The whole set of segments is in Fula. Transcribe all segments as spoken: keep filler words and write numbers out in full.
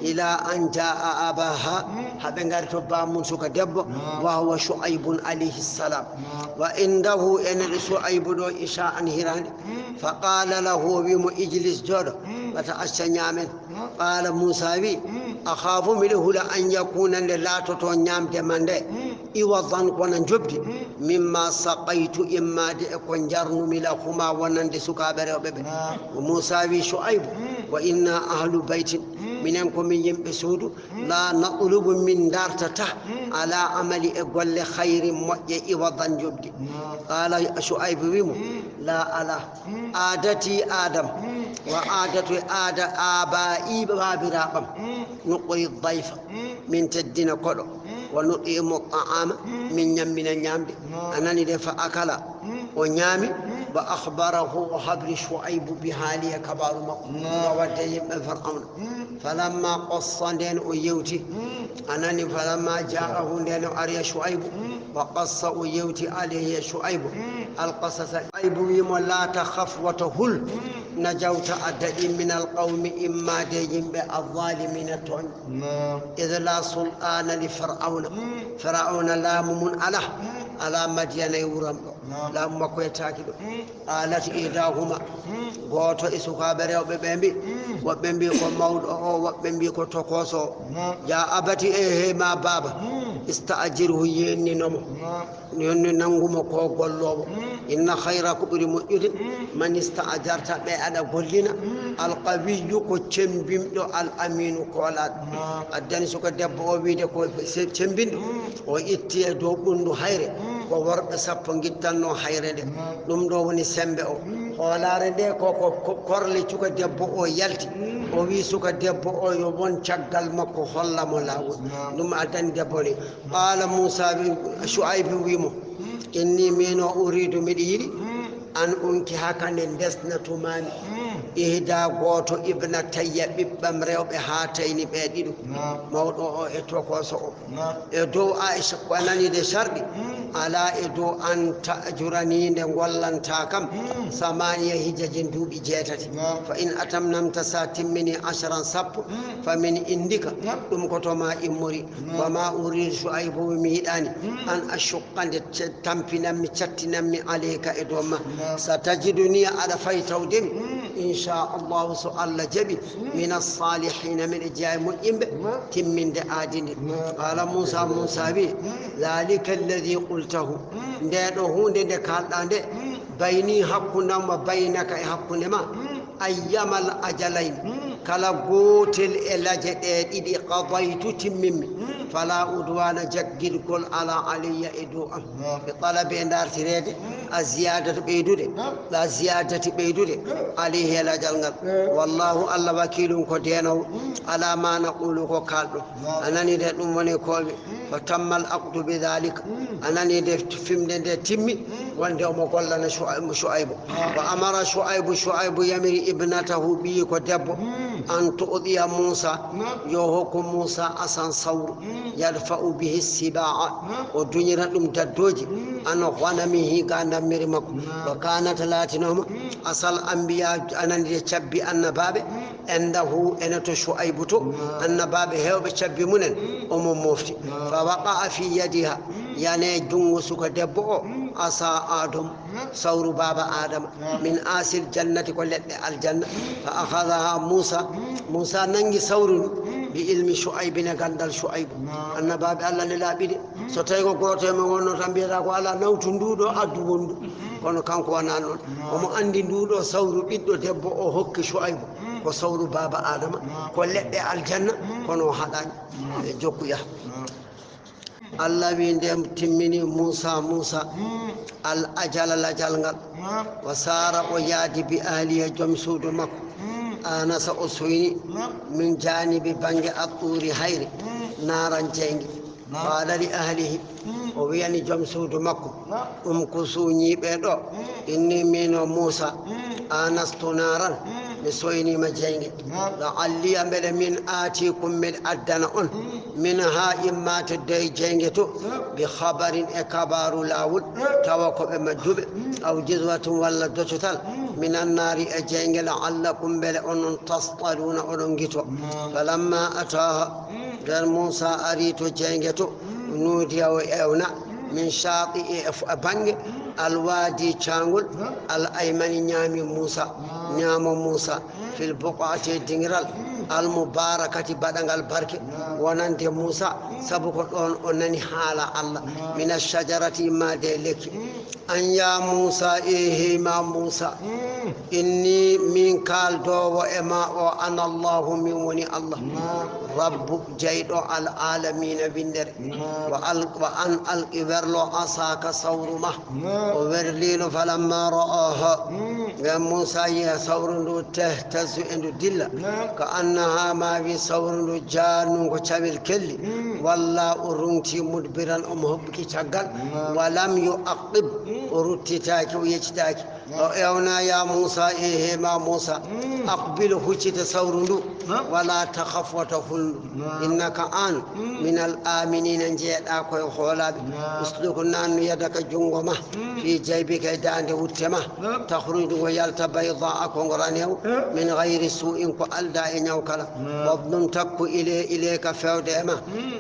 إلى أن جاء أباها، haa ɓe ngari to baamum suka debbo, وهو شعيب عليه السلام. وعنده, enen Shu'aybu ɗo, عشاء hiraande. فقال له, o wi mo, اجلس, jooɗo, وتعشى, ñaamen. قال, Muusa wi, أخاف, miɗo hula, أن يكون, nde laatoto ñaamde ma nde, عوضا, ko wona njoɓdi, مما سقيت, immaade e ko njarnumi, لهما, wonande sukaaɓe rewɓe ɓe. Muusa wi Shu'aybu, وإنا أهل بيت, minen ko min yimɓe suudu, لا نطلب, min ndartata, على عمل, e golle, خير, moƴƴe, عوضا, njoɓdi. قال, Shu'aybu wi mo, لا, alaa. عادتي, aada am, وعادة, aada, آبائي, baabiraaɓe am, نقري الضيف, min teddina koɗo, ونطعم الطعام, min ñammina ñaamde. A nani de, فأكلا, o ñaami, وأخبره, o habri Shu'aybu, بحاله, e kabaaru makko, o wadde yimɓe Fir'awna. فلما قص, ndeen o yewti, a nani, فلما جاءه, ndeen o ari e Shu'aybu, وقص, o yewti, عليه, e Shu'aybu, القصص, Shu'aybu wi mo, لا تخف, wota hul, نجوت, a daɗii, من القوم, immaade e yimɓe, الظالمين, tooñ. إذ لا سلطان لفرعون, Fir'awna laamu mum alaa, على مدين, e wuro am ɗo, laamu makko yettaaki ɗo. قالت إحداهما, gooto e sukaaɓe rewɓe ɓe mbi, woɓɓe mbi ko mawɗo o, woɓɓe mbi ko tokooso o. يا أبت, e he ma baaba, استأجره, yennino mo. Yonni, nanngu mo ko golloowo. إن خير, ko ɓuri moƴƴude, من استأجرت, ɓe aɗa gollina, القوي, ko cembinɗo, الأمين, koolaaɗo. Addani suka debbo o wiide ko se-, cembinɗo, o itti e dow ɓunndu hayre, ko worɓe sappo ngittanno hayre nde. Ɗum ɗo woni sembe o. Hoolaare nde ko, ko, ko korle suka debbo o yalti. O wi suka debbo o yo won caggal makko, holla mo laawol. Ɗum addani debbo ni. قال موسى, Shu'aybu wi mo, إني, miin o, أريد, miɗo yiɗi, أن أنكحك, nde ndesnatoo mi, إحدى, gooto, ابنتي, ɓiɓɓe am rewɓe, هاتين, ɓe ɗiɗo, mawɗo o e tokooso o. E dow Aisha, ko a nani de sharɗi, على, e dow, أن تأجرني, nde ngollantaa kam, ثماني حجج, duuɓi jeetati. فإن أتممت, so a timmini, عشرا, sappo, فمن عندك, ɗum ko to ma immori. وما أريد, Shu'aybu wi mi yiɗaani, أن أشق, nde ce-, tampinanmi, cattinanmi, عليك, e dow ma. ستجدني, aɗa fay tawde mi, إن شاء الله, so Allah jaɓi, من الصالحين, miɗo jeyaa e moƴƴinɓe, timminde aadi ndi. قال موسى, Muusa wi, ذلك الذي قلته, ndee ɗo huunde nde kaalɗaa nde, بيني, hakkunde am, وبينك, e hakkunde ma, أيما الأجلين, kala gootel e laje ɗe ɗiɗi, قضيت, timminmi, فلا عدوان, jaggirgol alaa, علي, e dow am. Ɓe qala ɓe dartireede, الزيادة, ɓeydude, الزيادة, ɓeydude, عليه, e lajal ngal. والله, Allah, وكيل, ko deenoowo, على ما نقول, ko kaalɗon. A nani de, ɗum woni ko wi. فتم العقد بذلك. A nani de, fimde nde timmi, wonde omo gollana Shu'ay-, Shu'aybu. وأمر شعيب, Shu'aybu yamiri, ابنته, ɓiyiiko debbo, أن تعطي موسى, yo hokku Muusa, عصا, sawru, يدفع به السباع, o duñira ɗum daddooji, عن غنمه, ga ndammiri makko. وكانت, laatinooma, عصا الأنبياء, a nani de, cabbi annabaaɓe, عنده, ene to Shu'aybu to, annabaaɓe heewɓe cabbi mumen, omo mofti. فوقع في يدها, yani e junngo suka debbo o, عصا آدم, sawru baaba Aadama, من عصي الجنة, ko leɗɗe aljanna. فأخذها موسى, Muusa nanngi sawru ndu, بعلم شعيب, e ganndal Shu'aybu. Annabaaɓe Allah ne laaɓi de. So tawi ko gooto e men wonno tan, mbiyata ko alaa, nawtu ndu ɗo, addu wonndu. Kono kanko wonaa noon. Omo anndi ndu ɗo sawru ɓiɗɗo debbo o hokki Shu'aybu, ko sawru baaba Aadama, ko leɗɗe aljanna, kono o haɗaani. E jokku yaha. Allah wi nde timmini Muusa, Muusa, الأجل, lajal ngal. وسار, o yaadi, بأهله, e joom suudu makko. آنس, o sooyni, من جانب, bannge, الطور, hayre, نارا, jeynge. قال لأهله, o wiyani joom suudu makko, امكثوا, ñiiɓee ɗo, إني, miin o Muusa, آنست نارا, mi sooyniima jeynge. لعلي, mbele miin, آتيكم, miɗo addana on, منها, immaade e jeynge to, بخبر, e kabaaru laawol, tawa ko ɓe majjuɓe, أو جذوة, walla docotal, من النار e jeynge لعلكم mbele onon تصطلون oɗon gito. نعم. فلما أتاها nden Muusa ari to jeynge to نودي o ewna من شاطئ e f- e bannge الوادي caangol الأيمن ñaami Muusa ñaamo Muusa في البقعة e dingiral المباركة baɗangal barke wonande Muusa sabu ko ɗoon o nani haala Allah من الشجرة immaade e lekki أن يا موسى e hey ma Muusa إني min kaaldoowo e ma o أنا الله min woni Allah رب jeyɗo العالمين winndere وألق وأن ألق werlo عصاك sawru ma o werlino فلما رآها nden Muusa yi sawru ndu تهتز e ndu dilla كأنها ma wi sawru ndu جان ko cawel kelli ولا o ruŋti مدبرا omo hoɓɓi ki caggal ولم يعقب o ruttitaaki o yeccitaaki o ewna يا موسى e hey ma Muusa أقبل huccite sawru ndu ولا تخف wota hulnu إنك an من الآمنين njeeɗa koye hoolaaɓe اسلك naannu يدك junngo ma في جيبك e daande wutte ma تخرج ngo yalta بيضاء ko ngo ranewo من غير سوء ko aldaa e ñaw kala واضم takku إلي إليك feewde e ma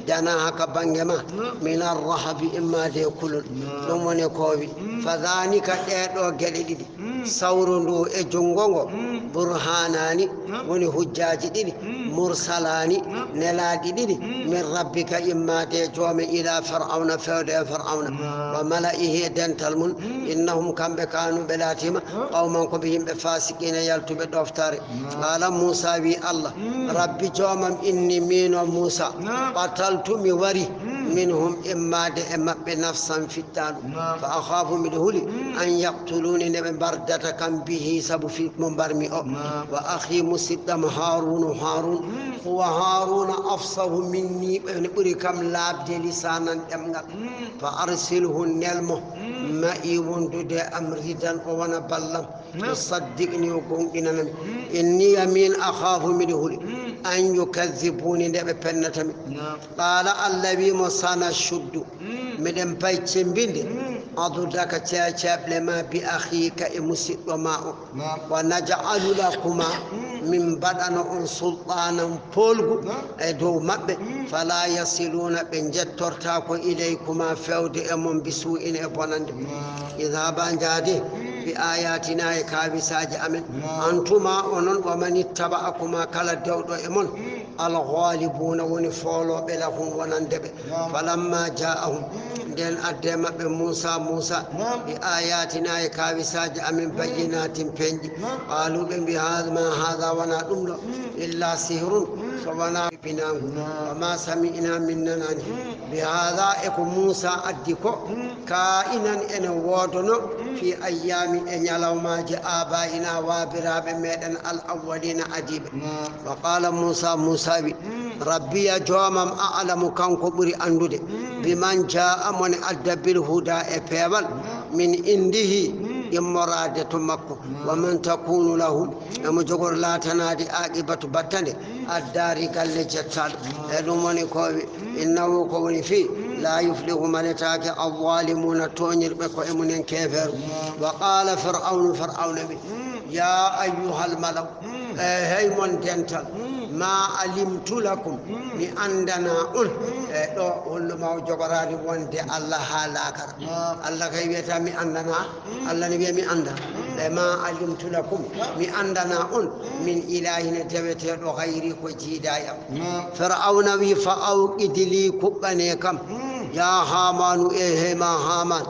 جناحك bannge ma من الرهب immaade e kulol ɗum woni koowi فذلك ɗee ɗoo geɗe ɗiɗi sawru ndu e junngo ngo برهانان woni hujjaaji ɗiɗi مرسلان nelaaɗi ɗiɗi من ربك immaade e joome إلى فرعون feewde e فرعون وملئه e dental mum إنهم kamɓe كانوا ɓe laatiima قوما ko ɓe yimɓe فاسقين yaltuɓe ɗoftaare قال موسى wi Allah رب joomam إني miin o Muusa قتلت mi wari منهم immaade e maɓɓe نفسا fittaandu فأخاف miɗo huli أن يقتلوني nde ɓe mbardata kam به sabu fi mo mbarmi o وأخي musidɗam هارون هارون هو هارون أفصح مني ɓe ɓuri kam laaɓde لسانا ɗemngal فأرسله nel mo معي wondude am ردا o wona ballam يصدقني o goonɗinanam إني miin أخاف miɗo huli أن يكذبوني nde ɓe pennata mi قال Allah wi mo سنشد miɗen pay cembinde عضدك ceeɓle ma بأخيك e musidɗo ma o ونجعل لكما min mbaɗana on سلطانا poolgu e dow maɓɓe فلا يصلون ɓe njettortaako إليكما feewde e mon بسوء e bonannde اذهبا njaade بآياتنا e kaawisaaji amen أنتما onon ومن اتبعكما kala dewɗo e mon الغالبون woni foolooɓe لهم wonande ɓe فلما جاءهم nden adde maɓɓe Muusa Muusa بآياتنا e kaawisaaji amen بينات peeñɗi قالوا ɓe mbi هذا ما هذا wonaa ɗum ɗo إلا سحر so wonaa binaangu وما سمعنا min nanaani بهذا e ko Muusa addi ko كائنا ene woodono في أيام e ñalawmaaji آبائنا waabiraaɓe meɗen الأولين adiiɓe وقال موسى Muusa wi ربي joomam أعلم kanko ɓuri anndude بمن جاء mo ne adda بالهدى e peewal من عنده immoraade to makko ومن تكون له emo jogori laatanaade عاقبة battane الدار galle jettaaɗo e ɗum woni ko wi إنه ko woni fii لا يفلح maletaake الظالمون tooñirɓe koye mumen keefeeru وقال فرعون فرعون wi يا أيها الملأ e hey mon dental ما علمت لكم mi anndanaa on e ɗo hollu ma o jogoraani wonde Allah haa laakara Allah kay wiyata mi anndanaa Allah ne wiya mi annda e ما علمت لكم mi anndanaa on من إله deweteeɗo غيري ko jiidaa e am فرعون wi فأوقد لي kuɓɓanee kam يا هامان e hey ma Haamaan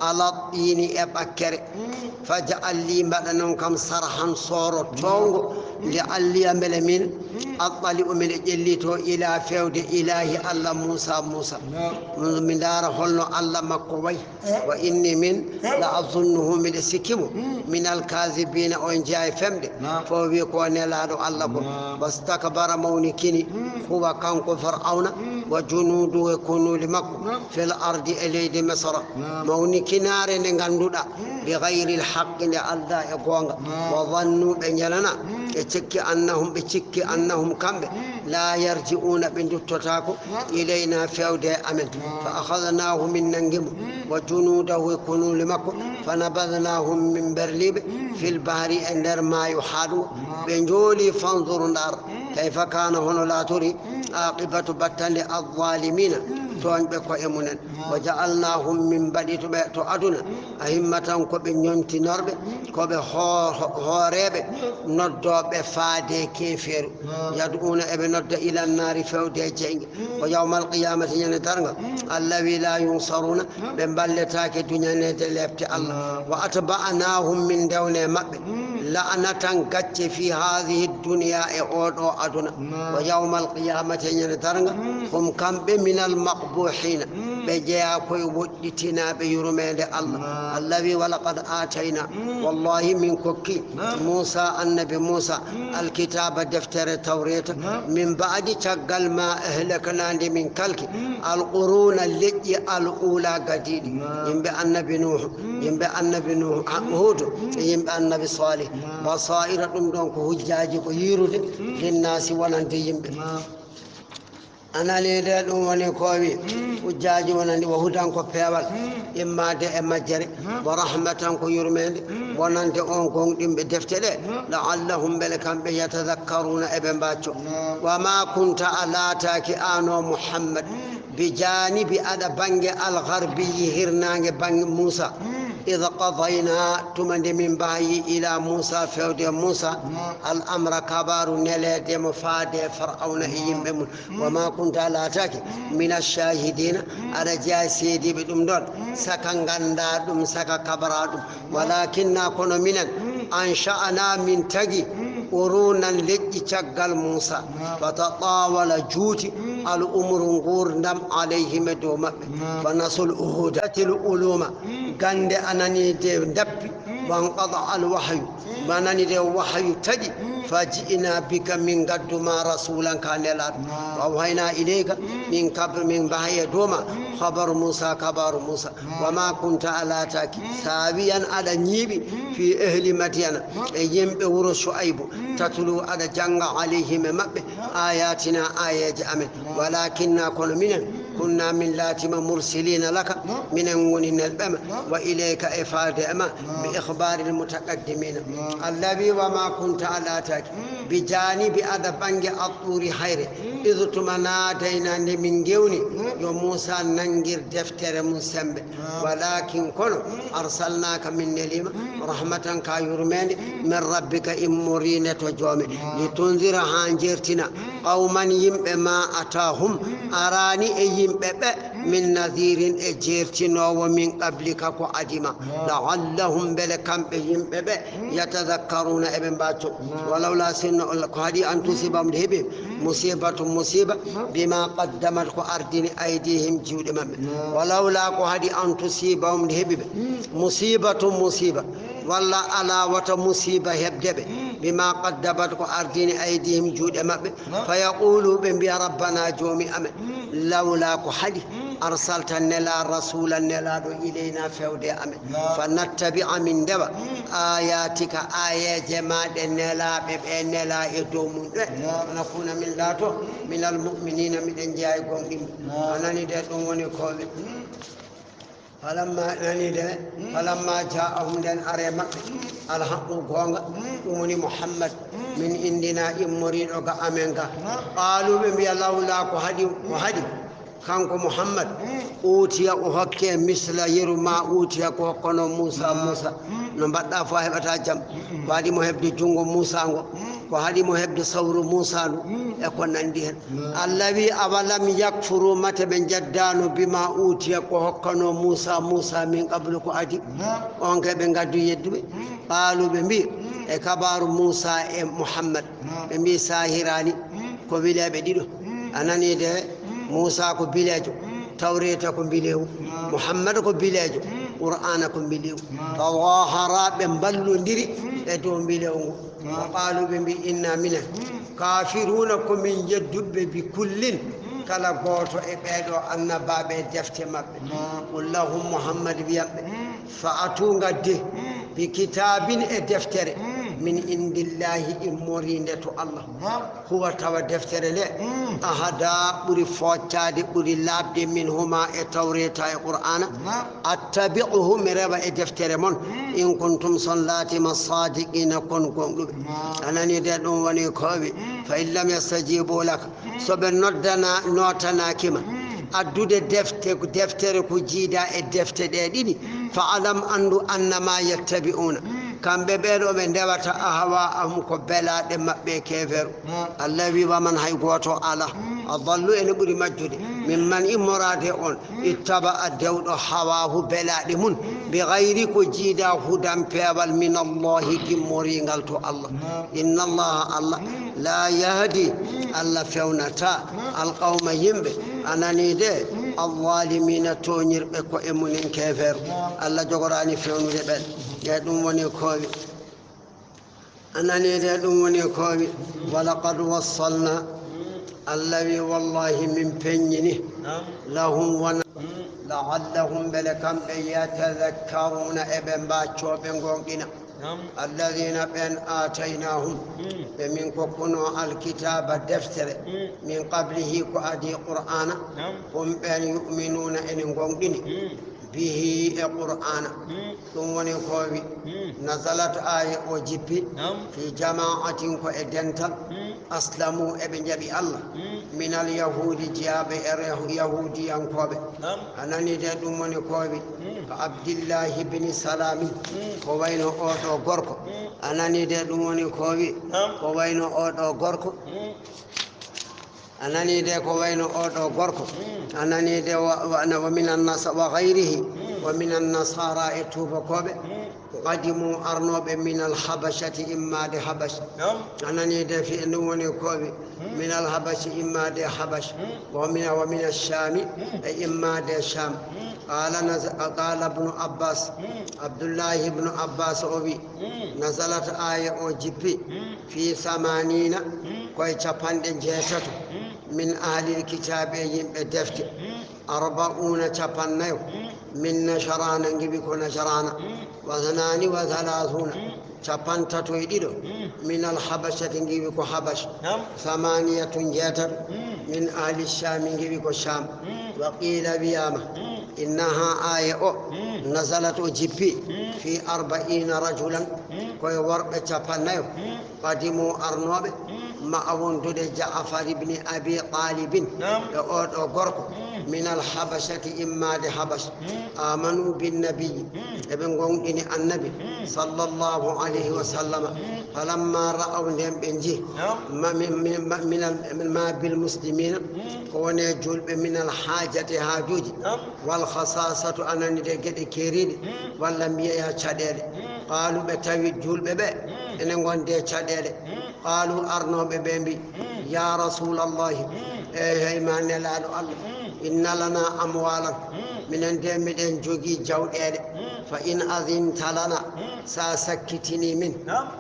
على الطين e ɓakkere فاجعل لي mbaɗanon kam صرحا sooro toowngo لعلي mbele miin أطلع miɗo ƴellitoo إلى feewde إله Allah Muusa Muusa mi ndaara holno Allah makko wayi وإني miin لأظنه miɗo sikki mo من الكاذبين o jeyaa e femɗe fof wi ko nelaaɗo Allah ko واستكبر mawnikini هو kanko فرعون وجنوده e konuuli makko في الأرض e leydi مصر mawnikinaare nde ngannduɗaa بغير الحق nde aldaa e goonga وظنوا ɓe njelanaa ɓe cikki annahum, ɓe cikki annahum kamɓe, la yarji'una, ɓe nduttotaako, ilayna, fewde e amen. Fa akhadnahu, min nangi mo, wa junudahu, e konuli makko, fa nabadnahum, min berliɓe, fil bahri, e nder maayo haaɗugo. Ɓe njooli, fanzur, ndaar, kayfa kana, hono laatori, aqibatu, battande, azzalimina, tooñɓe ko'e mumen. Wa ja'alnahum, min mbaɗi to ɓe to aduna, ahimmatan, ko ɓe ñontinorɓe, ko ɓe hoo-, ho-, hooreeɓe, noddooɓe faade keefeeru. Yad'una, eɓe nodda, ilan naari, fewde e jeynge. Wa yawmal qiyamati, ñande darnga, allawi la yunsaruna, ɓe mballetaake duñaneede leepte Allah. Wa atba'nahum, min ndewne maɓɓe, la'natan, gacce, fi hadhihi dunya, e oo ɗoo aduna. Wa yawmal qiyamati, e ñande darnga, hum, kamɓe, minal maqbuhina, ɓe jeyaa koye woɗɗitinaaɓe yurmeende Allah. Allah wi, wa laqad aatayna, wallahi, min kokki Muusa, annabi Muusa, alkitaaba, deftere Tawreeta, min ba'di, caggal ma ahlakna, nde min kalki, alquruna, leƴƴi, al ula, gadiiɗi, yimɓe annabi Nuuhu, yimɓe annabi Nuuhu, a, Huudu, e yimɓe annabi Saalih. Basaa'ira, ɗum ɗon ko hujjaaji, ko yiirude, linnaasi, wonande yimɓe. A nanii de, ɗum woni ko o wi, hujjaaji wonande, wa hudan, ko peewal, immaade e majjere, wa rahmatan, ko yurmeende, wonande on gomɗinɓe defte ɗe, la'allahum, mbele kamɓe, yatadakkaruna, eɓe mbacco. Wa ma kunta, a laataaki, an o Muhammad, bi janibi, aɗa bannge, al gharbiyi, hirnaange bannge Muusa, id qadayna, tuma nde min mbaayi, ila Muusa, fewde Muusa, al amra, kabaaru neleede mo faade Fir'awna e yimɓe mum. Wa ma kunta, a laataaki, mina shahidina, aɗa jeyaa e seediiɓe ɗum ɗon, saka nganndaa ɗum, saka kabaraa ɗum. Walakinna, kono minen, ansha'na, min tagi, qurunan, leƴƴi caggal Muusa. Fa tatawala, juuti, al umru, nguurndam, alayhim, e dow maɓɓe. Fa nasul uhuda, til uluma, gannde a nanii de dappi, wanqada al wahyu, ma nanii de wahayu taƴi, fa ji'na bika, min ngaddu ma rasulan, ka nelaaɗo. Wa awhayna ilayka, min kab-, min wahayi e dow ma, khabaru Muusa, kabaaru Muusa. Wa ma kunta, a laataaki, saawiyan, aɗa ñiiɓi, fi ahli Madyana, e yimɓe wuro Shu'aybu, tatlu, aɗa jannga, alayhim, e maɓɓe, ayatina, aayeeje amen. Walakinna, kono minen, kunna, min laatima, mursilina laka, minen ngoni nelɓe ma, wa ilayka, e faade e ma, bi ikhbaril mutaqaddimina. Allah wi, wa ma kunta, a laataaki, bi janibi, aɗa bannge, at-tuuri, hayre, id, tuma, nadayna, nde min ngewni, yo Muusa nanngir deftere mum semmbe. Walakin, kono, arsalnaka, min neliima, rahmatan, ka yurmeende, min rabbika, immoriinde to joome, li tunzira, haa njeertina, qawman, yimɓe, ma atahum, araani e yimɓe ɓe, min nadhirin, e jeertinoowo, min qablika, ko adii ma, la'allahum, mbele kamɓe yimɓe ɓe, yatadhakkaruna, eɓe mbacco. Walawla, sinno, ko haɗi, an tusibahum, nde heɓi, musibatun, musiba, bima qaddamat, ko ardini, aydihim, juuɗe maɓɓe. Walawla, ko haɗi, an tusibahum, nde heɓi ɓe, musibatun, musiba, walla alaa wata musiba heɓde ɓe, bima qaddamat, ko ardini, aydihim, juuɗe maɓɓe. Fa yaqulu, ɓe mbiya, rabbana, joomi amen, lawla, ko haɗi, arsalta, nela, rasulan, nelaaɗo, ilayna, fewde e amen. Fa nattabi'a, min ndewa, ayatika, aayeeje ma ɗe nelaaɓe ɓe nela e dow mum ɓe. Wa nakuna, min laato, minal mu'minina, miɗen jeyaa e gomɗinɓe. A nani de, ɗum woni ko ɓe. Falamma, nani de, falamma ja'ahum, nden ari e maɓɓe, al haqqu, goonga, ɗum woni Muhammad, min indina, immoriiɗo ga amen ga. Qaalu, ɓe mbiya, lawla, ko haɗi, ko haɗi, kanko Muhammad, uutiya, o hokke misla yeru ma uutiya, ko hokkono Muusa, Muusa. No mbaɗɗa fof a heɓata jam. Ko haɗi mo heɓde junngo Muusa ngo, ko haɗi mo heɓde sawru Muusa ndu, e ko nanndi heen. Allah wi, awalam yakfuru, mate ɓe njeddaano, bima uutiya, ko hokkano Muusa, Muusa min qablu, ko adi. On kay ɓe ngaddu yedduɓe. Qaalu, ɓe mbi, e kabaaru Muusa e Muhammad, ɓe mbi, sahiraani, ko wileeɓe ɗiɗo. A nanii de, Muusa ko bileejo, Tawreeta ko mbileewu, Muhammad ko bileejo, Qur'aana ko mbileewu. Tawahara, ɓe mballondiri e dow mbileewu ngu. Wa qaalu, ɓe mbi, inna, minen, kafiruuna, ko min yedduɓe, bi kullin, kala gooto e ɓeeɗo annabaaɓe e defte maɓɓe. Qul lahum, Muhammad, wiyan ɓe, fa'atu, ngadde, bi kitaabin, e deftere, Min indillahi, immoriinde to Allah. Huwa, tawa deftere nde, ahada, ɓuri fooccaade, ɓuri laaɓde, min huma, e tawreeta e qur'aana. Attabi'uhu, mi rewa e deftere mon, in kuntum, so on laatiima, sadiqina, kon gonɗuɓe. A nanii de, ɗum woni koowi. Fa in lam yastajibu laka, so ɓe noddana, nootanaaki ma addude defte, deftere ko jiida e defte ɗe ɗiɗi, fa alam, anndu, annama yattabi'una, kamɓe ɓee ɗo ɓe ndewata, ahwa ahum, ko belaaɗe maɓɓe keefeeru. Allah wi, wa man, hay gooto alaa, adallu, ene ɓuri majjude, mimman, immoraade on, ittaba, dewɗo hawaahu, belaaɗe mum, bi gayri, ko jiida, hudan, peewal, min Allahi, gimmoriingal to Allah. Inna Allaha, Allah, la yahdi, Allah fewnata, alqawma, yimɓe, a nanii de, alzalimina, tooñirɓe ko e mumen keefeeru. Allah jogoraani fewnude ɓen. E ɗum woni koowi. A nanii de, ɗum woni koowi. Walaqad wassalna, Allah wi, wallahi, min peññini, lahum, wona, laallahum, mbele kamɓe, yatadakkaruna, eɓe mbaccoo, ɓe ngoonɗina. Alladina, ɓen, aataynahum, ɓe min kokkunoo, alkitaaba, deftere, min qablihi, ko adii qur'aana, hum, ɓen, yu'minuuna, ene ngoonɗini, bihi, e qur'aana. Ɗum woni koowi. Nazalat, aaya o jippi, fi jama'atin, ko e dental, aslamu, eɓe njaɓi Allah, min al yahudi, jeyaaɓe e yahudiyankooɓe. A nanii de, ɗum woni koowi. Ka Abdillahi bini Salami, ko wayno oo ɗoo gorko. A nanii de, ɗum woni koowi. Ko wayno oo ɗoo gorko. A nanii de, ko wayno oo ɗoo gorko. A nanii de, wa, wa, wa minan nasa-, wa gayrihi, wa minan nasara, e tuubakooɓe. Qadimu, arnooɓe, minal habashati, immaade Habash. A nanii de, fi, ɗum woni koowi. Minal habashi, immaade Habash. Wa mina, wa mina shami, e immaade Sham. Qala naz-, qala ibnu Abbas, Abdullahi ibnu Abbas o wi, nazalat, aaya o jippi, fi samanina, koye capanɗe njeetato, min ahlil kitaabi, e yimɓe defte, arba'una, capannayo, min Nasharana, ngiwi ko Nasharana, wa thanani wa thalathuna, capantato e ɗiɗo, min al habashati, ngiwi ko Habash, thamaniyatun, njeetato, min ahli shami, ngiwi ko Sham. Wa qila, wiyama, innaha, aaya o, nazalat, o jippi, fi arba'ina rajulan, koye worɓe capannayo, qadimu, arnooɓe, ma'a, wondude Ja'far ibni Abi Talibin, e oo ɗoo gorko, minal habashati, immaade Habash, amanu bin nabiyyi, eɓe ngoonɗini Annabi, sallallahu alayhi wa sallama, falamma ra'aw, nden ɓe nji, ma, min, min, ma, minal, ma bil muslimina, ko woni e juulɓe, minal haajati, haajuuji, wal khasasatu, a nanii de, geɗe keeriiɗe, walla mbiyeya caɗeele. Qaalu, ɓe tawi juulɓe ɓe ene ngondi e caɗeele. Qaalu, arnooɓe ɓe mbi, ya Rasulallahi, e hey ma Nelaaɗo Allah, inna lana amwalan, minen de miɗen jogii jawɗeele. Fa in azinta lana, sa sakkitini min,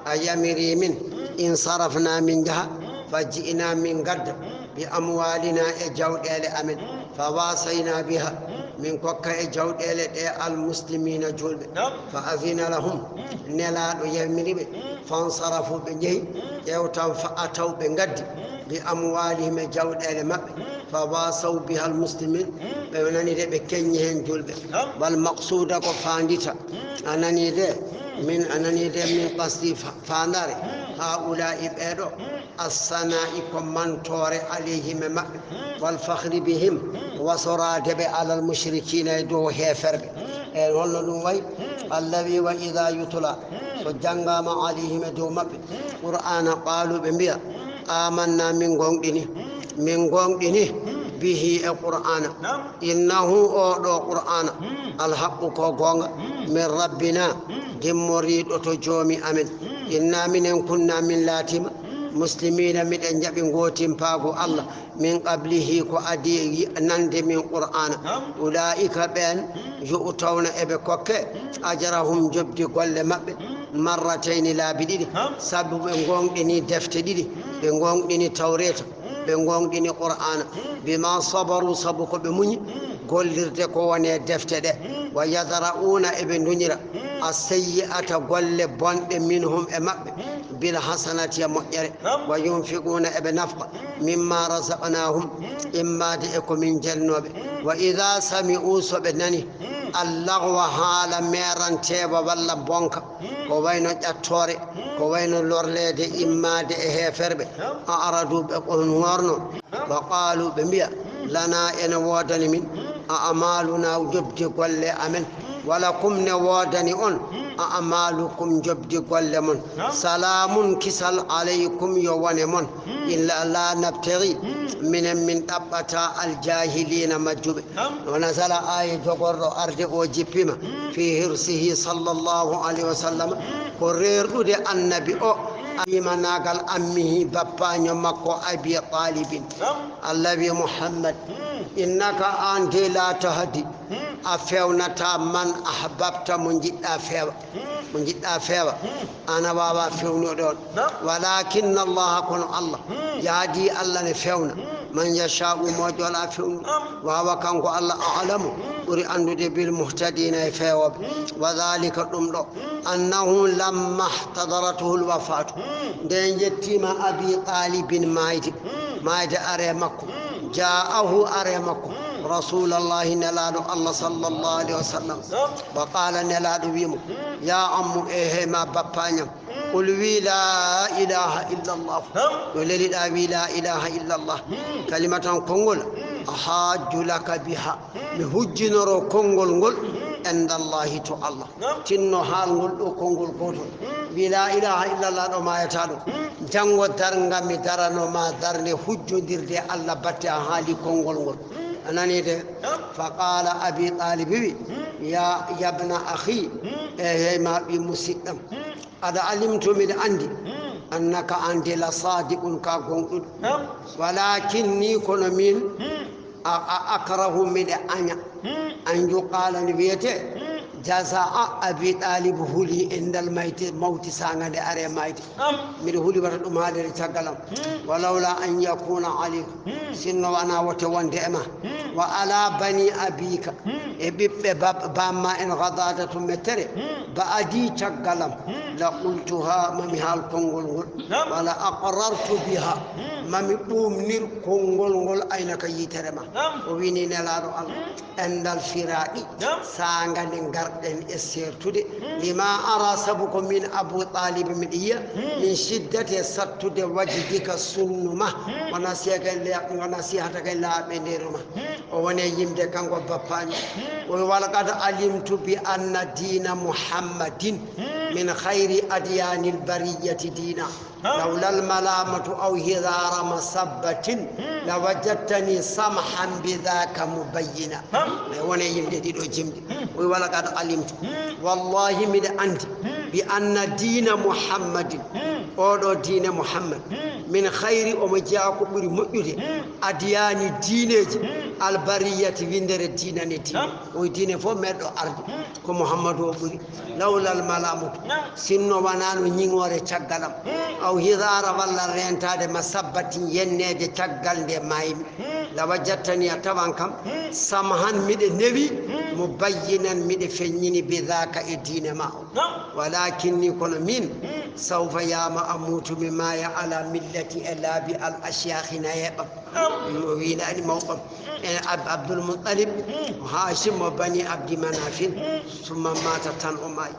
a yamiri min, in sarafna, min njaha, fa ji'na, min ngadda, bi amwalina, e jawɗeele amen, fa wasayna biha, min kokka e jawɗeele ɗe almuslimina, juulɓe. Fa azina lahum, Nelaaɗo yamiri ɓe, fansarafu, ɓe njehi, ƴeewtan, fa ataw, ɓe ngaddi, bi amwalihim, e jawɗeele maɓɓe, fa wasaw biha almuslimin, ɓe nanii de, ɓe keñi heen juulɓe. Wal maqsuda, ko faandita, a nanii de, min, a nanii de, min qasdi, fa, faandaare, haula'i, ɓee ɗoo, assana'i, ko mantoore, alayhim, e maɓɓe, wal fakhri bihim, wasoraade ɓe, alal mushrikina, e dow heeferɓe. E holno ɗum wayi? Allah wi, wa idha yutla, so janngaama, alayhim, e dow maɓɓe, qur'aana, qaalu, ɓe mbiya, amanna, min ngoonɗini, min ngoonɗini, bihi, e qur'aana, innahu, oo ɗoo qur'aana, alhaqqu, ko goonga, min rabbina, gimmoriiɗo to joomi amen, inna, minen, kunna, min laatiima, muslimina, miɗen njaɓi ngootimpaagu Allah, min qablihi, ko adii nande min qur'aana. Ulaa'ika, ɓeen, yu'tawna, eɓe kokke, ajrahum, njoɓdi golle maɓɓe, marratayni, laabi ɗiɗi, sabu ɓe ngoonɗini defte ɗiɗi, ɓe ngoonɗini tawreeta, ɓe ngoonɗini qur'aana, bima sabaru, sabu ko ɓe muñi gollirde ko woni e defte ɗe, wa yadra'una, eɓe nduñira, As-sayyi'ata, golle bonɗe, minhum, e maɓɓe, bil hasanati, e moƴƴere. Wa yunfiquna, eɓe nafqa, mimma razaqnahum, immaade e ko min jannooɓe. Wa idha sami'u, so ɓe nani, al-laghwa, haala meeranteewa walla bonka, ko wayno ƴattoore, ko wayno lorleede immaade e heeferɓe, a'radu, ɓe on worno. Wa qaalu, ɓe mbiya, lana, ene woodani min, a'maaluna, njoɓdi golle amen, wa lakum, ne woodani on, a'maalukum, njoɓdi golle mon. Salaamun, kisal, alaykum, yo wone mon. Inna la nabtaghi, minen min ɗaɓɓata, al-jaahiliina, majjuɓe. Wa nazala, aaya jogorɗo arde o jippima, fi hirsihi sallallahu alayhi wa sallam, ko reerɗude annabi o, imanaagal ammihi, bappaanyo makko, Abi Talibin. Allah wi, Muhammad, innaka, an de, la tahdi, a fewnata, man ahbabta, mo njiɗɗa feewa. Mo njiɗɗa feewa, an a waawa fewnude on. Walakinna Allah, kono Allah, yahdi, Allah ne fewna, man yasha'u, mo jola fewnu. Wa huwa, kanko Allah, a'lamu, ɓuri anndude, bil muhtadina, e feewooɓe. Wa dhalika, ɗum ɗo, annahu lamma ihtadaratuhu al-wafatu, nde yettima Abi Talibin maayde, maayde are makko, ja'ahu, are makko, Rasulullahi, Nelaaɗo Allah sallallahu alayhi wa sallam, wa qala, Nelaaɗo wi mo, ya ammu, e he ma bappañam, qul, wi, la ilaha illa Allah. Yo leliɗa, wi, la ilaha illa Allah. Kalimatan, konngol, ahajju laka biha, mi hujjinoro konngol ngol, inda Allahi, to Allah. Tinno haalngol ɗo konngol gootol. Wi, la ilaha illallah, ɗo maayata ɗo. Janngo darnga mi darano ma darnde hujjondirde Allah batte a haali konngol ngol. A nani de? Fa qala Abi Talib wi, ya, yabna akhi, e hey ma ɓi musidɗam. Qad alimtu, miɗa anndi, annaka, an de, la sadiqun, ka gonɗuɗo. Walakin ni, kono min, a, a, akrahu, miɗa aña, an yuqala, nde wiyete, jaza'a Abi Talib, huli e ndal mayte, mawti saanga nde are mayte. Miɗa huli wata ɗum haalire caggal am. Walawla an yakuna alayka, sinno wona wote wonde e ma. Wa ala bani abika, e ɓiɓɓe bab-, bamma en, ghadadatu, mettere, ba'di, caggal am. La qultuha, mami haal konngol ngol. Wala aqrartu biha, mami ɓuumnir konngol ngol, ayna ka yitere ma. O wini Nelaaɗo Allah, endal firaaqi, saanga nde ngarɗen e seertude, lima ara, sabu ko min Abu Talib miɗa yiya, min shiddati, e sattude, wajdika, sunnu ma, wa nasihaka, wa nasihataka, laaɓe ndeeru ma. O woni e yimde kanko bappaani. O wi, walaqad alimtu bi anna diina Muhammadin min khayri adyaanil bariyati diina. Lawlal malamatu aw hidara masabbatin lawajadtani samhan bidhaka mubayyina. E woni e yimde ɗiɗo jimɗi. O wi, walaqad alimtu. Wallahi, miɗa anndi. Bi anna diina Muhammadin. Oɗo diine Muhammad. Min khayri, omo jeyaa ko ɓuri moƴƴude. Adyaani diineeji. Albariyati, winndere diina ne diine. O diine fof meɗɗo arde. Ko Muhammadu o ɓuri. Lawlal malamatu. Sinno wanaano ñiŋoore caggal am. Aw hidaara walla reentaade ma sabbatin yenneede caggal nde maaymi. La wajadtani a tawan kam. Samhan miɗe newi. Mubayyinan miɗe feññini bidhaka e diine ma o. Walakinni kono min. Sawfa yama amutu mi maaya ala millati e laabi al ashyakhi nayeɓam. O wiɗani mawɓam. E Ab-, Abdul Muttalib, Hashim mo Bani Abdi Manafin. Summa mata tan o maayi.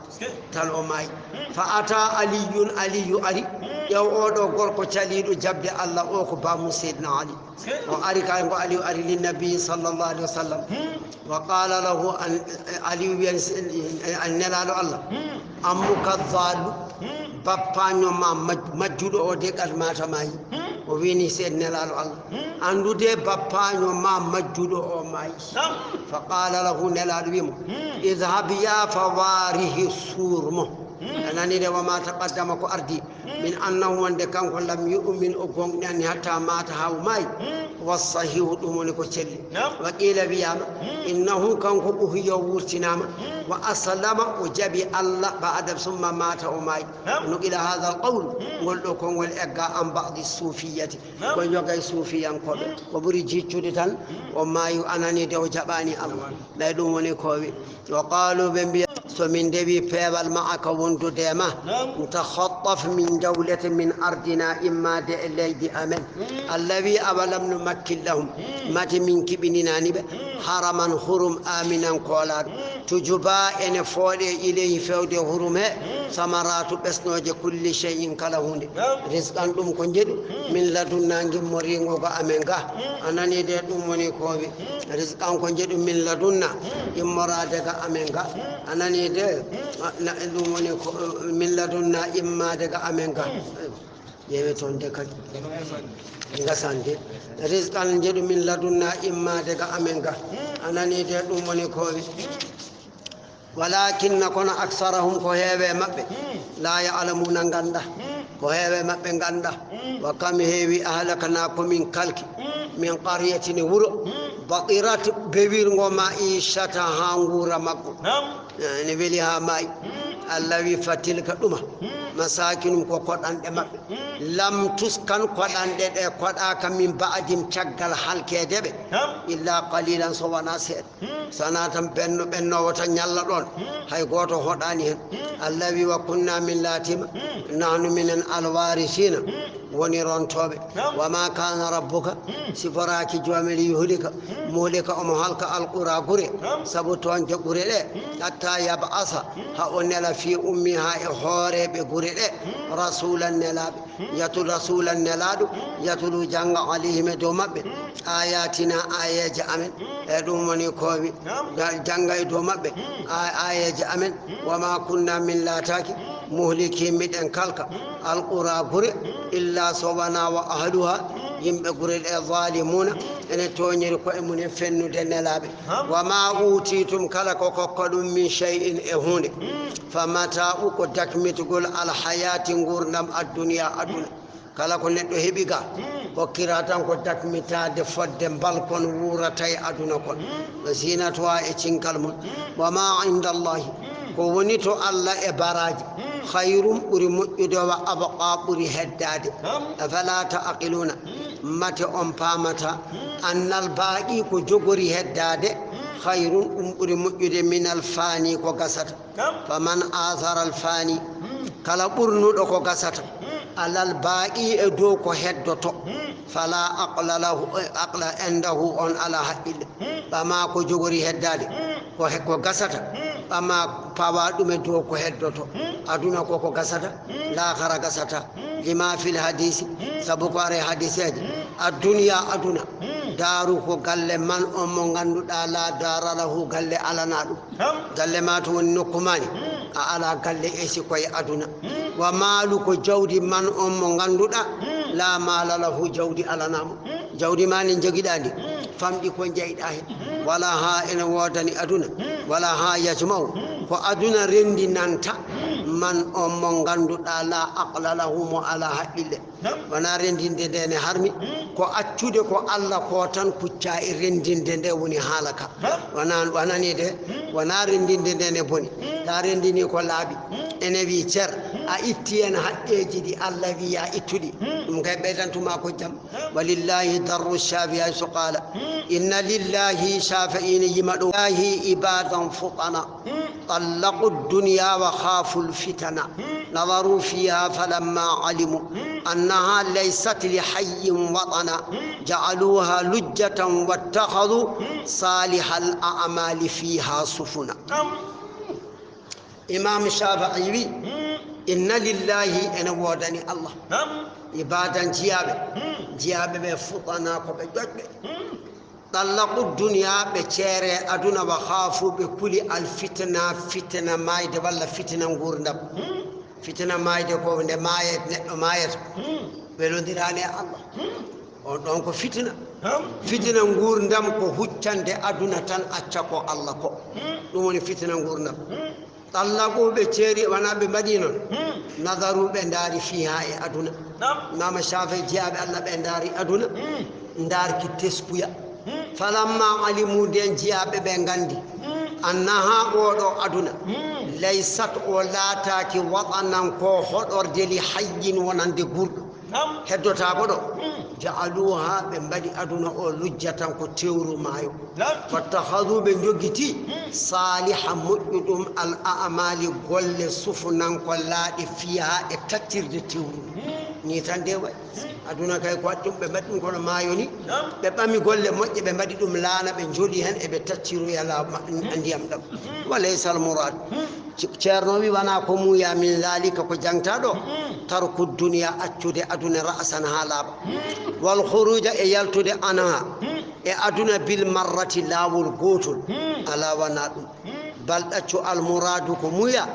Tan o maayi. Fa ata Aliyun, Aliyu ari. Ƴeew oɗo gorko caliɗo jaɓde Allah o ko bammu Seydina Ali. O ari kay ngo Aliyu ari lin Nabi sallallahu alaihi wasallam. Wa qala lahu an, Aliyu wi an, an Nelaɗo Allah. Ammuka dhalu, bappaño ma maj-, majjuɗo o de qad mata maayi. O wini Seydina Nelaɗo Allah. Anndude bappaño ma majjuɗo o maayi. Fa qala lahu, Nelaɗo wi mo, idhhab ya fa warihi, suur mo. A nani de, wa ma taqaddama ko ardi. Min annahu wonde kanko lam yu'min o gonɗinani hatta mata ha o maayi. Wa sahihu ɗum woni ko celli. Wa qila wiyama innahu kanko uhiya o wurtinama. Wa aslama o jaɓi Allah ba'da summa mata o maayi. Nuqila hadha al qawl, ngol ɗo konngol egga an ba'di sufiyati. Ko yoga e suufiyankoɓe. Ko ɓuri jiccude tan, o maayi, a nani de o jaɓani Allah. Ɓay ɗum woni ko wi. Wa qalu, ɓe mbiya, so min ndewi peewal ma'aka wondude e ma, takhattaf min dawlati min ardina, immade e leydi amen. Allah wi, awalam numakkin lahum, mate min kiɓininani ɓe, haraman hurum aminan koolaɗo. Tujuba ene fooɗe ilayhi fewde hurum he, samaratu ɓesnooje kulli shay'in kala hunde. Rizqan ɗum ko njeɗu, min ladunna ngimmoringo ga amen ga. A nani de ɗum woni ko wi. Rizqan ko njeɗu min ladunna immorade ga amen ga. A nani de, na, ɗum woni ko min ladunna immade ga amen ga. Ƴeewe toon de kadi. Ngasande. Rizqan njeɗu min ladunna immade ga amen ga. A nani de ɗum woni ko wi. Walakinna kono aksarahum ko heewe maɓɓe. La ya'lamuna ngannda. Ko heewe maɓɓe ngannda. Wa kam heewi ahlakna ko min kalki. Min qaryatin wuro. Batirat bewirngo ma'ishata ha nguura makko. Ene weli ha maayi. Allah wi fatilka ɗuma. Masakinum ko koɗanɗe maɓɓe. Lam tuskan koɗanɗe ɗe koɗaka min ba'dim caggal halkeede ɓe. Illa qalilan so wona seeɗa. Sana tan ɓenno ɓennoowo tan ñalla ɗoon. Hay gooto hoɗaani heen. Allah wi wa kunna min laatima. Nahnu minen alwarisina. Woni rontooɓe. Wa ma kana rabbuka. Siforaaki joomel yuhlika. Muhlika omo halka alqura gure. Sabu toon je gure ɗe. Hatta yab'asa. Ha o nela fi ummiha e hooreeɓe gure ɗe. Rasulan nelaaɓe. Yatul rasulan nelaaɗo, yatulu jannga alayhim e dow maɓɓe, ayatina ayeeje amen, e ɗum woni kowi, jannga e dow maɓɓe, a-, ayeeje amen, wa ma kunna min laataaki, muhliki miɗen kalka, alqura gure, illa so wona wa ahluha, yimɓe gure ɗe zalimuna, ene tooñiri koye mum en fennude nelaaɓe. Wa ma utitum kala ko kokka ɗum min shay'in e huunde. Fa mata'u ko dakmitugol alhayati ngurdam adduniya aduna. Kala ko neɗɗo heɓi ga, hokkira tan ko dakmitaade fodde mbalkon wuurata e aduna kon. Wa zinatuha e cinkal mum. Wa ma inda Allahi, ko woni to Allah e baraji, khayrun ɓuri moƴƴude wa abqa ɓuri heddaade. Afala ta'qiluna, mate on paamata, annal baaqi ko jogori heddaade, khayrun ɗum ɓuri moƴƴude minal fani ko gasata. Faman athara al fani, kala ɓurnuɗo ko gasata, alal baaqi e dow ko heddoto, fala aqla lahu, aqla indahu on ala haqqille. Ɓama ko jogori heddaade, ko he-, ko gasata, ɓama pawa ɗum e dow ko heddoto. Aduna ko ko gasata, laakhara gasata. Lima fil hadisi, sabu ko are hadiseeje. Adduniya aduna, daaru ko galle man on mo ngannduɗaa la daara lahu galle alana ɗum. Galle ma to woni nokku mani, a ala galle esi koye aduna. Wa maalu ko jawdi man on mo ngannduɗaa la maala lahu jawdi alana mo. Jawdi ma ndi njogiɗaa ndi, famɗi ko jeyɗaa hen. Wala ha ene woodani aduna. Wala ha yajma'u, ko aduna renndinanta man on mo ngannduɗaa la aqla lahu mo ala haqqille. Wona renndinde nde ne harmi, ko accude ko Allah ko tan kucca e renndinde nde woni haala ka. Wona, wonani de, wona renndinde nde ne boni. Ta renndini ko laaɓi. Ene wi cer, a itti en haqqeeji ɗi Allah wi ya ittuɗi. Ɗum kay ɓeydantuma ko jam. Walillahi darru Shafi'i haysu qala, inna lillahi, Shafi'i ne yima ɗo, lillahi ibadan futana, tallaqu dunya wa khafu al fitana, nadaru fiha falamma alimu annaha laysat li hayyin watana, ja'aluha lujjatan wattakhadhu salihal a'mali fiha sufuna. Imam Shafi'i wi, inna lillahi, ene woodani Allah. Ibadan jiyaaɓe. Jiyaaɓe ɓe futana ko ɓe ƴoƴɓe. Tallaqu dunya, ɓe ceere aduna, wa khaafu, ɓe kuli al fitna, fitina maayde walla fitina nguurndam. Fitina maayde ko nde maayet-, neɗɗo maayata. Welondiraani e Allah. On ɗon ko fitina. Fitina nguurndam ko huccande aduna tan acca ko Allah ko. Ɗum woni fitina nguurndam. Tallaquuɓe ceeri, wonaa ɓe mbaɗi noon. Nadaru, ɓe ndaari fiihaa e aduna. Imaama Shaafi'i, jiyaaɓe Allah ɓe ndaari aduna, ndaarki teskuya. Falamma alimu, nden jiyaaɓe ɓe nganndi, annahaa, oo ɗo aduna, laysat, o laataaki, watanan, ko hoɗorde, li hayyin, wonande guurɗo. Heddotaako ɗo. Ja'aluha, ɓe mbaɗi aduna o lujjatan, ko tewru maayo. Wattakhadhu, ɓe njogiti, saaliha, moƴƴuɗum, al a'maali, golle, sufunan, ko laaɗe, fiihaa, e taccirde tewru. Ni tan de wayi. Aduna kay ko waɗi ɗum, ɓe mbaɗi ɗum kono maayo ni. Ɓe ɓami golle moƴƴe, ɓe mbaɗi ɗum laana, ɓe njooɗi heen, eɓe tacciroya laaɓa ndiyam ɗam. Wa laysal muraad. Ce-, Ceerno wi, wonaa ko muuya min zaalika, ko jangta ɗo, tarku duniya, accude aduna, ra'san, haa laaɓa. Wal khuruuja, e yaltude, anha, e aduna, bil marrati, laawol gootol. Alaa, wonaa ɗum. Bal, ɗaccu, al muraadu, ko muuya,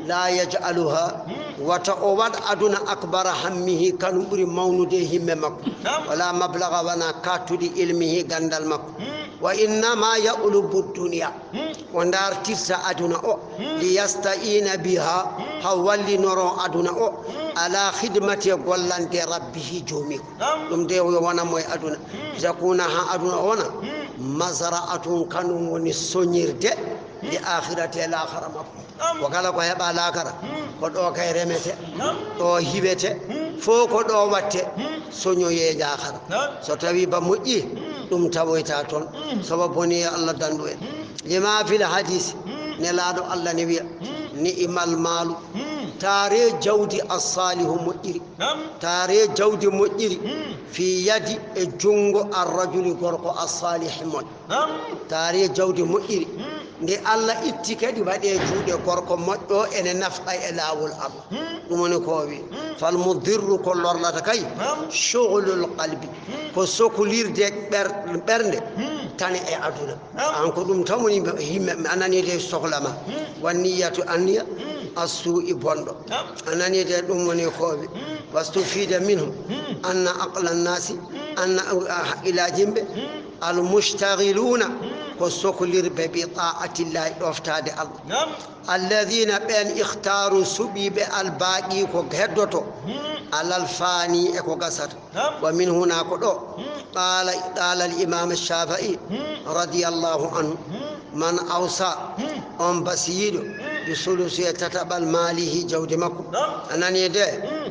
laa yaj'aluha, wata o waɗ aduna, akbara hammihi, kanum ɓuri mawnude e himme makko. Wala mablaga, wonaa kaattuɗi, ilmihi, ganndal makko. Wa innama ya'lubu duniya, o ndaartirta aduna o, li yasta'ina biha, haa wallinoro aduna o, ala khidmati, gollande, rabbihi, joomiiko. Ɗum de yo wona mo e aduna. Yakuna, haa aduna o wona, mazra'atun, kanum woni soñirde, li akhirati, e laakhara makko. Ko kala ko heɓa laakara, ko ɗo kay remete, ɗo hiwete, fof ko ɗo watte, soñoye laakhara. So tawi ba moƴƴi, ɗum tawoyta toon. So ba boni, yo Allah dandu en. Lima fil hadis, Nelaaɗo Allah ne wiya, ni'mal maalu, taare jawdi, as-saalihu, moƴƴiri. Taare jawdi moƴƴiri, fi yadi, e junngo, ar-rajuli, gorko, as-saalihi, moƴƴo. Taare jawdi moƴƴiri. Nde Allah itti kadi waɗe juuɗe gorko moƴƴo, ene nafqa e laawol Allah. Ɗum woni ko o wi. Fal mudirru, ko lorlata kay, shughulul qalbi, ko soklirde ɓer-, ɓernde, tan e aduna. An ko ɗum tan woni himme, a nani de sohla ma. Wan niyatu, anniya, as-su'i, bonɗo. A nani de, ɗum woni ko o wi. Wastufida minhu anna aqla nnaasi, anna, ah, haqqillaaji yimɓe, al-mushtaghiluna, ko soklirɓe, bi ta'atillahi, ɗoftaade Allah. Alladhina, ɓeen, ikhtaaru, suɓiiɓe, al-baaqi, ko heddoto, alal faani, e ko gasata. Wa min huna, ko ɗo, qala, qala al-imam Shafi'i, radiyallahu anhu, man awsa, on basiyiɗo, bi sulusi, e tataɓal, maalihi, jawdi makko. A nani de,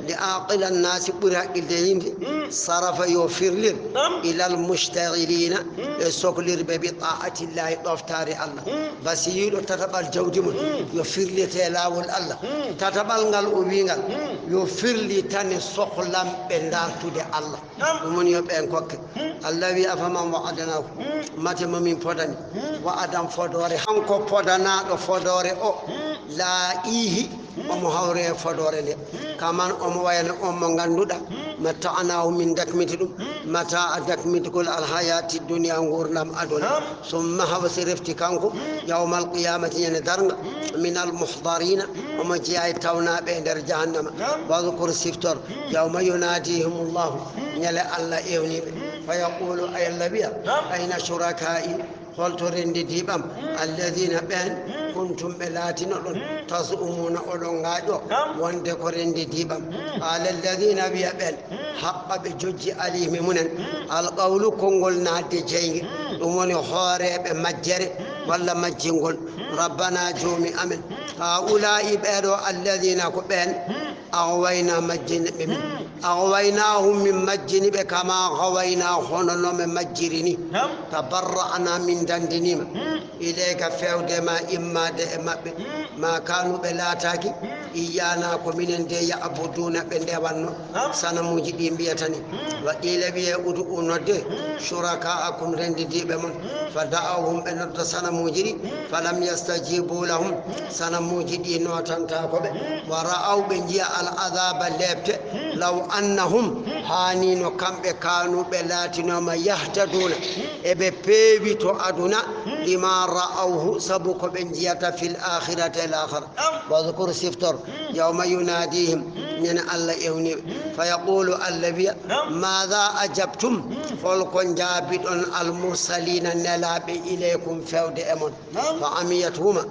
li aqila nnaasi, ɓuri haqqilde yimɓe, sarafa, yo firlir, ilal mushtaghilina, e soklirɓe, bi ta'atillahi, ɗoftaare Allah. Basiyiɗo tataɓal jawdi mum, yo firlite laawol Allah. Tataɓal ngal o wi ngal, yo firli tan e sohlamɓe dartude Allah. Ɗum woni yo ɓeen kokke. Allah wi, afaman wa'adnahu, mate mo min podani, wa'adan, fodoore, hanko podanaaɗo fodoore o, laaqihi, omo hawre e fodoore nde. Kaman, omo wayno on mo ngannduɗaa, matta'nahu, min dakmiti ɗum, mata'a, dakmitgol, al hayati dunya, nguurndam aduna. Summa, hawa si refti kanko, yawmal qiyamati, ñande darnga, minal muhdarina, omo jeyaa e tawnaaɓe e nder jahannama. Wadhkur, siftor, yawma yunadihimullahu, ñande Allah ewni ɓe. Fa yaqulu, ay Allah wiya, ayna shuraka'i, holto renndidiiɓe am? Alladhina, ɓeen, kuntum, ɓe laatinoɗon, taz'umuna, oɗon ngaaƴo wonde ko renndidiiɓe am. Qala alladhina, wiya ɓeen, haqqa, ɓe jojji, alayhim, e mumen, alqawlu, konngol naatde jeynge, ɗum woni hooreeɓe majjere walla majjingol, rabbana, joomi amen, haula'i, ɓeeɗo, alladhina, ko ɓeen, aghwayna, majjini ɓe min, aghwaynahum, min majjini ɓe, kama ghawayna, hono no min majjiri ni. Tabarra'na, min danndiniima, ilayka, feewde ma, immaade e maɓɓe, ma kanu, ɓe laataaki, iyyana, ko minen de, ya'buduna, ɓe ndewanno, sanamuuji ɗi mbiyata ni. Wa qila, wiye, ud'u, nodde, shuraka'akum, renndidiiɓe mon, fa da'awhum, ɓe nodda sanamuuji ɗi, falam yastajibu lahum, sanamuuji ɗi nootantaako ɓe, wa ra'aw, ɓe njiya, al adhaba, leepte, law annahum, haa ni no kamɓe kanu, ɓe laatinooma, yahtaduna, eɓe peewi to aduna, bima ra'awhu, sabu ko ɓe njiyata, fil akhirati, e laakhara. Wadhkur, siftor, yawma yunadihim, ñande Allah ewni ɓe. Fa yaqulu, Allah wiya, madha ajabtum, hol ko njaabiɗon, al mursalina, nelaaɓe, ilaykum, feewde e mon. Fa amiyathuma,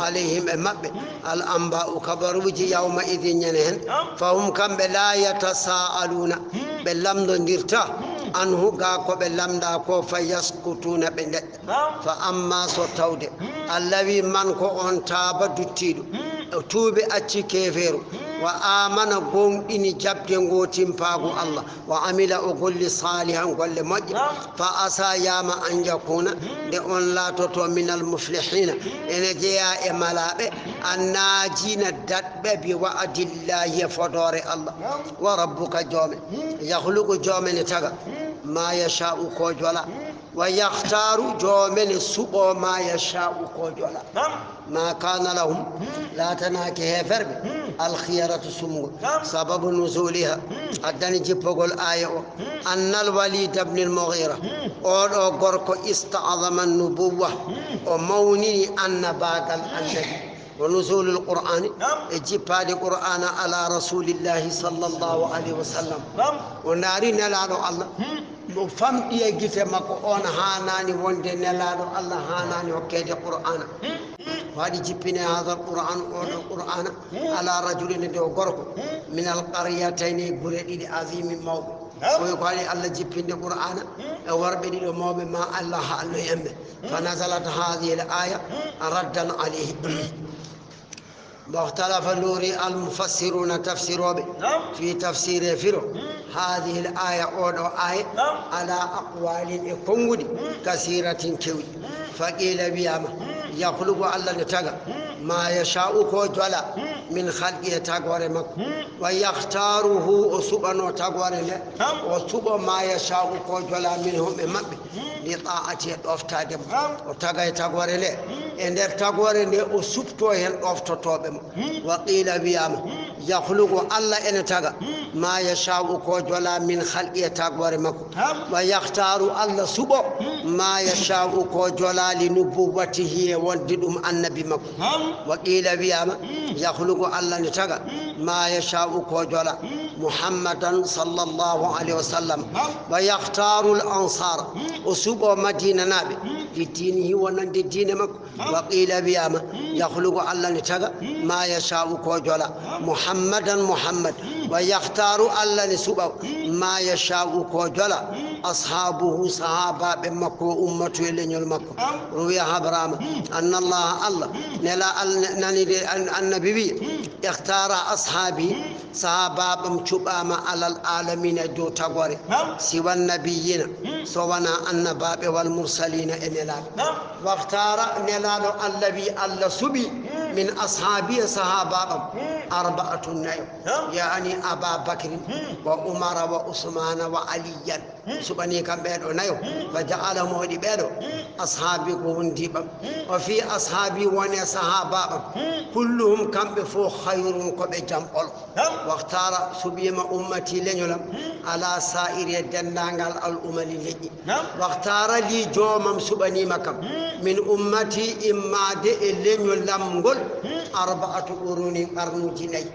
alayhim e maɓɓe, al anba'u kabaruuji yawma idin ñande heen, fa hum kamɓe la yatasa'aluna ɓe lamndondirta anhu ga ko ɓe lamnda ko, fa yaskutuna ɓe deƴƴa. Fa amma so tawde Allah wi man ko on taaba duttiiɗo, o tuubi acci keefeeru, wa amana gomɗini jaɓde ngoo timpaagu Allah, wa amila o golli salihan golle moƴƴe, fa asa yama an yakuna nde on laatoto minal muflihina ene jeya e malaaɓe, annajina daɗɓe bi wa'dillahi e fodoore Allah, wa rabbuka joome, yakhluqu joome ne taga, ma yasha'u ko jola, wa yakhtaru joome ne suɓo ma yasha'u ko jola. Ma kana lahum laatanaaki heeferɓe alkhiyaratu sumgo. Sababu nuzuliha addani jippogol aaya o annal walid ibn al mughira, oɗo gorko ista'zama nubuwa, o mawnini annabaagal annabi. Wa nuzulul qur'ani e jippaade qur'ana ala rasulillahi sallallahu alayhi wa sallam, o ndaari nelaɗo Allah, o famɗi e gite makko, on haanani wonde nelaɗo Allah haanani hokkede qur'ana. Waɗi jippine hadal qur'an, oɗo qur'ana ala rajulin, nde o gorko, min alqaryatayni, gure ɗiɗi, azimin mawɓe. Koy ko waɗi Allah jippinde qur'ana e worɓe ɗiɗo mawɓe ma Allah haalno e emɓe. Fa nazalat hadhihi al aya raddan alayhi. Mbohtalafa luuri almufassiruna tafsiroɓe fi tafsire firo hadhihi al aya, oɗo aya, ala aqwalin e konguɗi, kasiratin kewɗi. Fa qila wiyama, yakhluqu Allah ne taga, ma yasha'u ko jola, min khalqi e tagore makko, wa yakhtaruhu o suɓano tagore nde, o suɓo ma yasha'u ko jola minhum e maɓɓe, li ta'ati e ɗoftade mo. O taga e tagore nde, e nder tagore nde o suɓto hen ɗoftotoɓe mo. Wa qila wiyama, yakhluqu Allah ene taga, ma yasha'u ko jola min khalqi e tagore makko. Wa yakhtaru Allah suɓo ma yasha'u ko jola li nubuwwatihi e wonde ɗum annabi makko. Wa qila wiyama, yakhluqu Allah ne taga, ma yasha'u ko jola, Muhammadan sallallahu alayhi wa sallam. Wa yakhtaru al ansara, o suɓo madinanaɓe, li dinihi wonande diine makko. Wa qila wiyama, yakhluqu Allah ne taga, ma yasha'u ko jola, Muhammadan Muhammad. Wa yakhtaru Allah ne suɓa, ma yasha'u ko jola, ashabuhu sahabaɓe makko, ummatu e leñol makko. Ruwiya habrama, anna Allah Allah, nela al-, nani de an-, annabi wi, ikhtara ashabi, sahabaɓam cuɓama alal alamina e dow tagore. Siwan nabiyina, so wona annabaɓe wal mursalina e nelaɓe. Waktara nelaɗo Allah wi Allah suɓi min ashabi e sahabaɓam arba'atun nayo, yani Aba Bakrin wa Umara wa Usmana wa Aliyan. Suɓani kam ɓeeɗo nayo, fa ja'ala moɗi ɓeeɗo ashaabi ko wondiɓam, o fi ashaabi wone sahabaɓam, kulluhum kamɓe fof khayrun ko ɓe jamɓol. Waktara suɓima ummati leñolam ala sa'iri e dendagal al umami leƴƴi. Waktara li joomam suɓanima kam min ummati immade e leñolam ngol arba'atu quruni qarnuji nayi,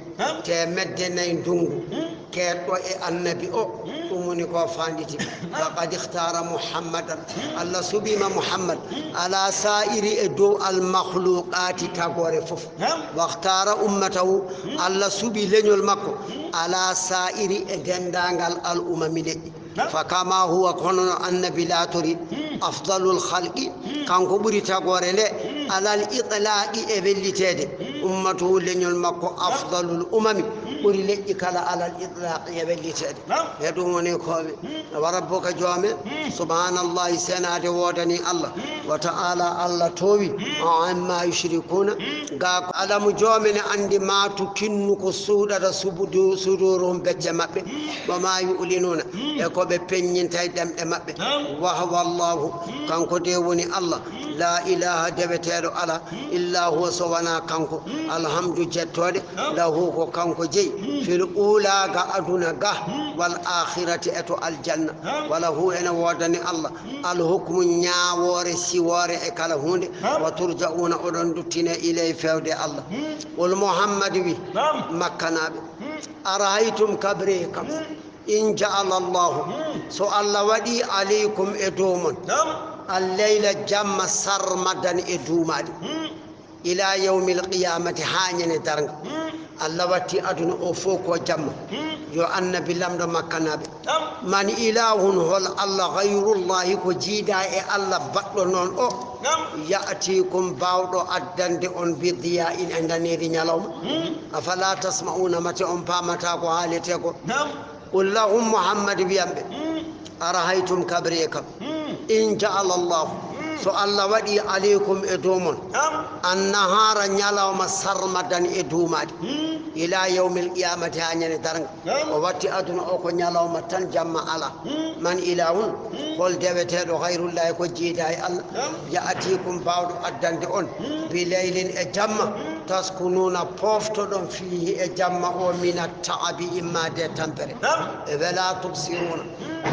temedde nayi ndungu. Keedɗo e annabi o, ɗum woni ko fanditi. Laqad ikhtara Muhammadan, Allah suɓima Muhammad, ala sa'iri e dow al makhluqati tagore fof. Waktara ummatahu, Allah suɓi leñol makko, ala sa'iri e dendagal al umami leƴƴi. Fa kama huwa, kono no annabi laatori, afdalul khalqi, kanko ɓuri tagore nde, alal itlaqi e wellitede. Ummatuhu leñol makko, afdalul umami, ɓuri leƴƴi kala alal itlaqi e wellitede. E ɗum woni ko wi, wa rabbuka joome, subhanallahi, senade wodani Allah, wa ta'ala, Allah towi, amma yushrikuna, ga ko alamu joome ne andi ma tukinnu ko suuɗata subudu-, suduruhum becce maɓɓe, wa ma yu'linuna, e ko ɓe peññinta e ɗemɗe maɓɓe. Wa huwa Allahu, kanko de woni Allah, la ilaha deweteeɗo ala, illa huwa so wona kanko, alhamdu jettode, lahu ko kanko jeyi, fil ula ga aduna ga, wal akhirati e to aljanna, wa lahu ene wodani Allah, al hukmu ñaawore siwore e kala hunde, wa turja'una oɗon duttine ilay fewde Allah. Qul Muhammad wi, Naam. Makkanaɓe, arahaytum kabre kam, in ja'ala Allahu, so Allah waɗi alaykum e dow mon, Naam. Al-layla jamma sarmadan e duumaade. Ila yawmil qiyamati, haa ñande darnga. Allah watti aduna o fof ko jamma. Yo annabi lamɗo Makkanaaɓe. Man ilahun, hol Allah, gayrullahi, ko jiida e Allah baɗɗo noon o? Ya'tikum, baawɗo addande on, bi diya'in, e ndaneeri ñalawma. Afala tasma'una, mate on paamata ko haalete ko? Qul lahum, Muhammad, wiyan ɓe, arahaytum, kabree kam, in ja'ala Allahu, so Allah waɗi, alaykum, e dow mon, annahaara, ñalawma, sarmadan, e duumaade, ila yawmil qiyamati, haa ñande darnga. O watti aduna o ko ñalawma tan, jamma alaa. Man ilahun, hol deweteeɗo, gayrullahi, ko jiida e Allah, ya'tikum, baawɗo addande on, bi laylin, e jamma, taskunuuna, pooftoɗon, fiihi, e jamma o, mina ta'abi, immaade e tampere. E wala tubsiruuna,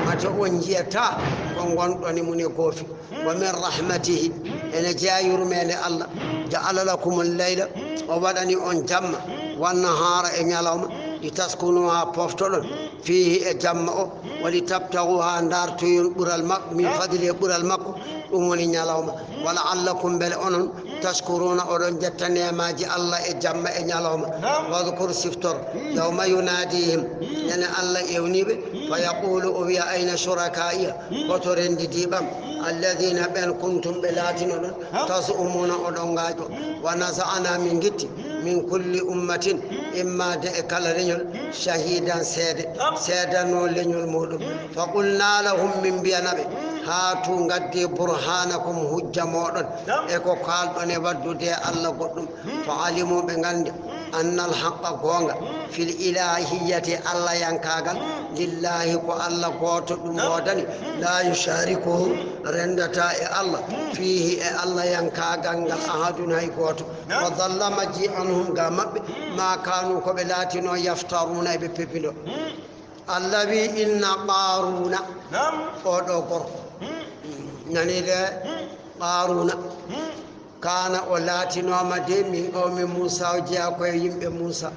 mate on njiyata ko ngonɗon e mum e goofi. Wa min rahmatihi, ene jeyaa yurmeende Allah, ja'ala lakumul layla, o waɗani on jamma, wan nahaara, e ñalawma, li taskunuu, haa pooftoɗon, fiihi, e jamma o, wa li tabtagu, haa ndartoyon ɓural makko, min fadlihi, ɓural makko, ɗum woni ñalawma. Wa la'allakum, mbele onon, tashkuruuna, oɗon njetta neemaaji Allah e jamma e ñalawma. Wadkur, siftor, yawma yunaadihim, ñande Allah ewni ɓe, fa yaqulu, o wiya, ayna shurakaiya, hoto renndidii ɓam, alladina, ɓen, kuntum, ɓe laatinoɗon, tasumuna, oɗon ngaajo. Wa naza'na, min ngitti, min kulli ummatin, immaade e kala leñol, shahidan, seede, seedanoo leñol muuɗum. Fa qulna lahum, min mbiyana ɓe, haatu, ngaddee, burhanakum, hujja mooɗon, e ko kaalɗon e waɗdude e Allah goɗɗum. Fa alimu, ɓe nganndi, annal haqqa, goonga, fil ilahiyati, Allah yankaagal, lillahi, ko Allah gooto ɗum woodani, la yusharikuhu, renndataa e Allah, fiihi, e Allah yankaagal ngal, ahadun, hay gooto. Wa dalla, majji, anhum, ga maɓɓe, ma kaanu, ko ɓe laatinoo, yaftaruuna, eɓe pepindoo. Allah wi, inna Qaaruuna, oɗo gorko, nani de, Qaaruuna, kaana, o laatinooma de, min qawmi Muusa, o jeyaa ko e yimɓe Muusa.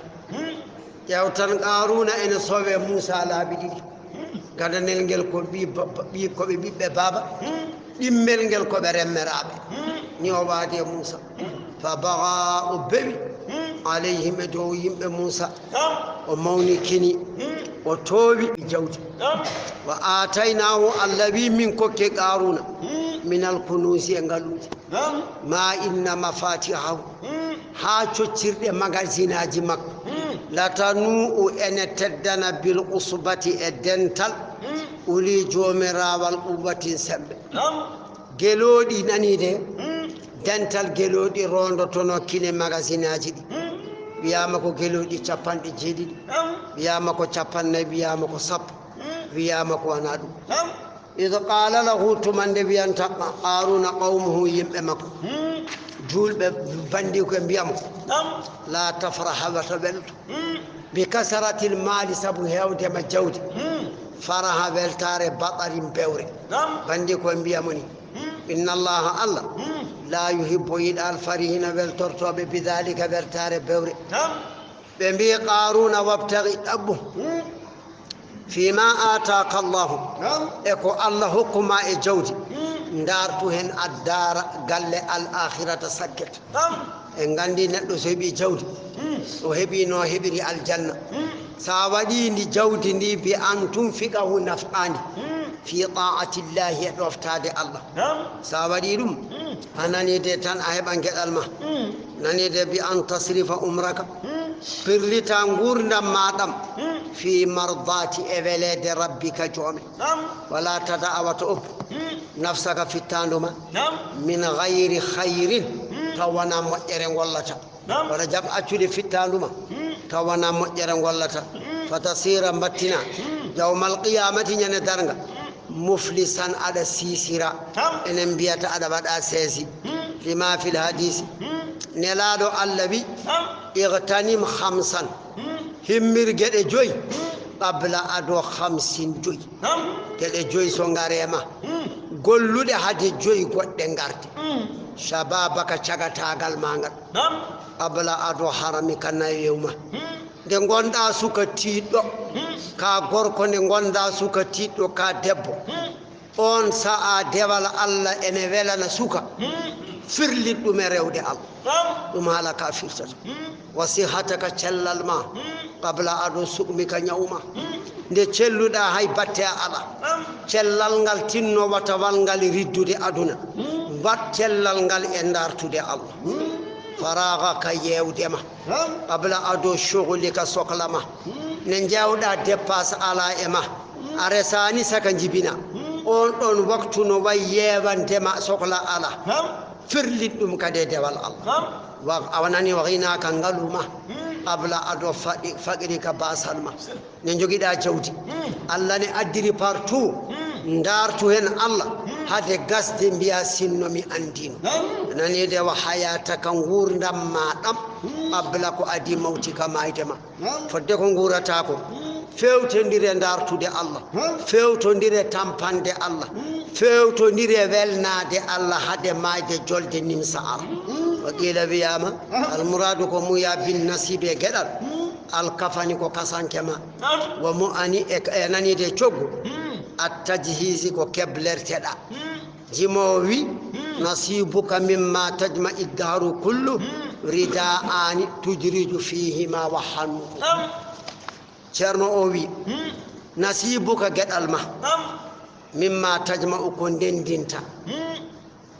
Ƴeew tan, Qaaruuna ene sowe Muusa laabi ɗiɗi. Gadanel ngel ko ɓii ba-, ba-, ɓii, ko ɓe ɓiɓɓe baaba, ɗimmel ngel ko ɓe remmeraaɓe. Ni o waadi e Muusa. Fa baga, o bewi, alayhim, e dow yimɓe Muusa. O mawnikini, o toowi jawdi. Wa aataynaahu, Allah wi, min kokke Qaaruuna, minal kunuusi, e ngaluuji. Ma inna mafatihahu, haa coccirɗe magasinaaji makko, latanuu, ene teddana, bil usbati, e dental, uli, joomiraawal, quwwatin, semmbe. Gelooɗi, nani de, dental gelooɗi rondotonoo kine magasinaaji ɗi. Wiyaama ko gelooɗi capanɗe jeeɗiɗi, wiyaama ko capannay, wiyaama ko sappo, wiyaama ko wanaa ɗum. Id qala lahu, tuma nde wiyanta Qaaruuna qawmuhu, yimɓe makko, juulɓe, banndiko, e mbiya mo, la tafrah, wata welto, bi kasratil maali, sabu heewde ma jawdi, faraha, weltaare, batarin, bewre. Banndiko e mbiya mo ni, inna Allaha, Allah, la yuhibbu, yiɗa, al farihina, weltortooɓe, bi dhalika, weltaare, bewre. Ɓe mbi Qaaruuna, wabtagi, ɗaɓɓu, fima aataaka Allahu, e ko Allah hokkuma e jawdi, ndaartu heen addaara, galle, al akhirata, sakketa. En nganndi neɗɗo so heɓi jawdi, o heɓi no heɓiri aljanna. Sa waɗi ndi jawdi ndi, bi an tunfiqahu, nafqaandi fi taatillahi, e ɗoftaade Allah. Sa waɗi ɗum, a nani de tan, a heɓan geɗal ma. Nani de, bi an tasrifa umraka, pirlita nguurndam ma ɗam, fi mardati, e weleede rabbika, joome. Wala tada, a wata oppu, nafsaka, fittaandu ma, min gayri khayrin, taw wona moƴƴere ngollata. Wala jaɓ accude fittaandu ma, taw wona moƴƴere ngollata. Fa tasira, mbattina, yawmal qiyamati, ñande darnga, muflisan, aɗa sisira. Enen mbiyata aɗa waɗa seesi. Lima fil hadisi. Nelaaɗo Allah wi, igtanim khamsan, himmir geɗe joyi, qabla, ado, khamsin, joyi. Geɗe joyi so ngare ma, golluɗe hade joyi goɗɗe ngarde. Shababaka, cagataagal ma ngal, qabla, ado, haramika, nayewu ma. Nde ngonɗa suka tiiɗɗo, ka gorko, nde ngonɗa suka tiiɗɗo, ka debbo, on sa'a dewal Allah ene welana suka. Firlit ɗum e rewde Allah. Naam. Ɗum haala ka firtata. Hmm. Wa sihataka, cellal ma. Hmm. Qabla ado suqmika, ñawu ma. Hmm. Nde celluɗaa, hay batte a ala. Naam. Cellal ngal tinno watawal ngal riddude aduna. Hmm. Mbaɗ cellal ngal e ndaartude Allah. Hmm. Faragaka, yeewde ma. Naam. Qabla ado shughlika, sokla ma. Hmm. Nde njeewɗaa, dépasse ala e ma. Hmm. A resaani saka njibina. Hmm. On ɗon waktu no way yeewande ma, sokla ala. Naam. Firlit ɗum kadi e dewal Allah. Naam. Wa, a wonani wa ghinaka, ngalu ma. Hmm. Qabla ado faɗi, faqrika, baasal ma. Nde njogiɗaa jawdi. Hmm. Allah ne addiri partout. Hmm. Ndaartu hen Allah. Hmm. Hade gasde mbiya sinno mi anndino. Naam. Nani de wa hayataka, nguurndam ma ɗam. Hmm. Qabla ko adi mawtika, maayde ma. Naam. Fodde ko nguurata ko. Hmm. Fewtondire ndaartude Allah. Hmm. Fewtondire tampande Allah. Hmm. Fewtondire welnaade Allah hade maayde jolde nimsa ara. Hmm. Wa qila, wiyaama, aha, almuraadu ko muya bin nasibi e geɗal. Hmm. Alkafani ko kasanke ma. Naam. Wa mu'ani e, e naniide coggu. Hmm. At tajhizi ko keblerteɗaa. Hmm. Jimoowo wi, hmm, nasibuka mimma tajma iddaharu kullu, hmm, rida'ani tujriju fihima wa hannu. Naam. Ceerno o wi, hmm, nasibuka geɗal ma. Naam. Mimma tajma'u ko ndenndinta. Hmm.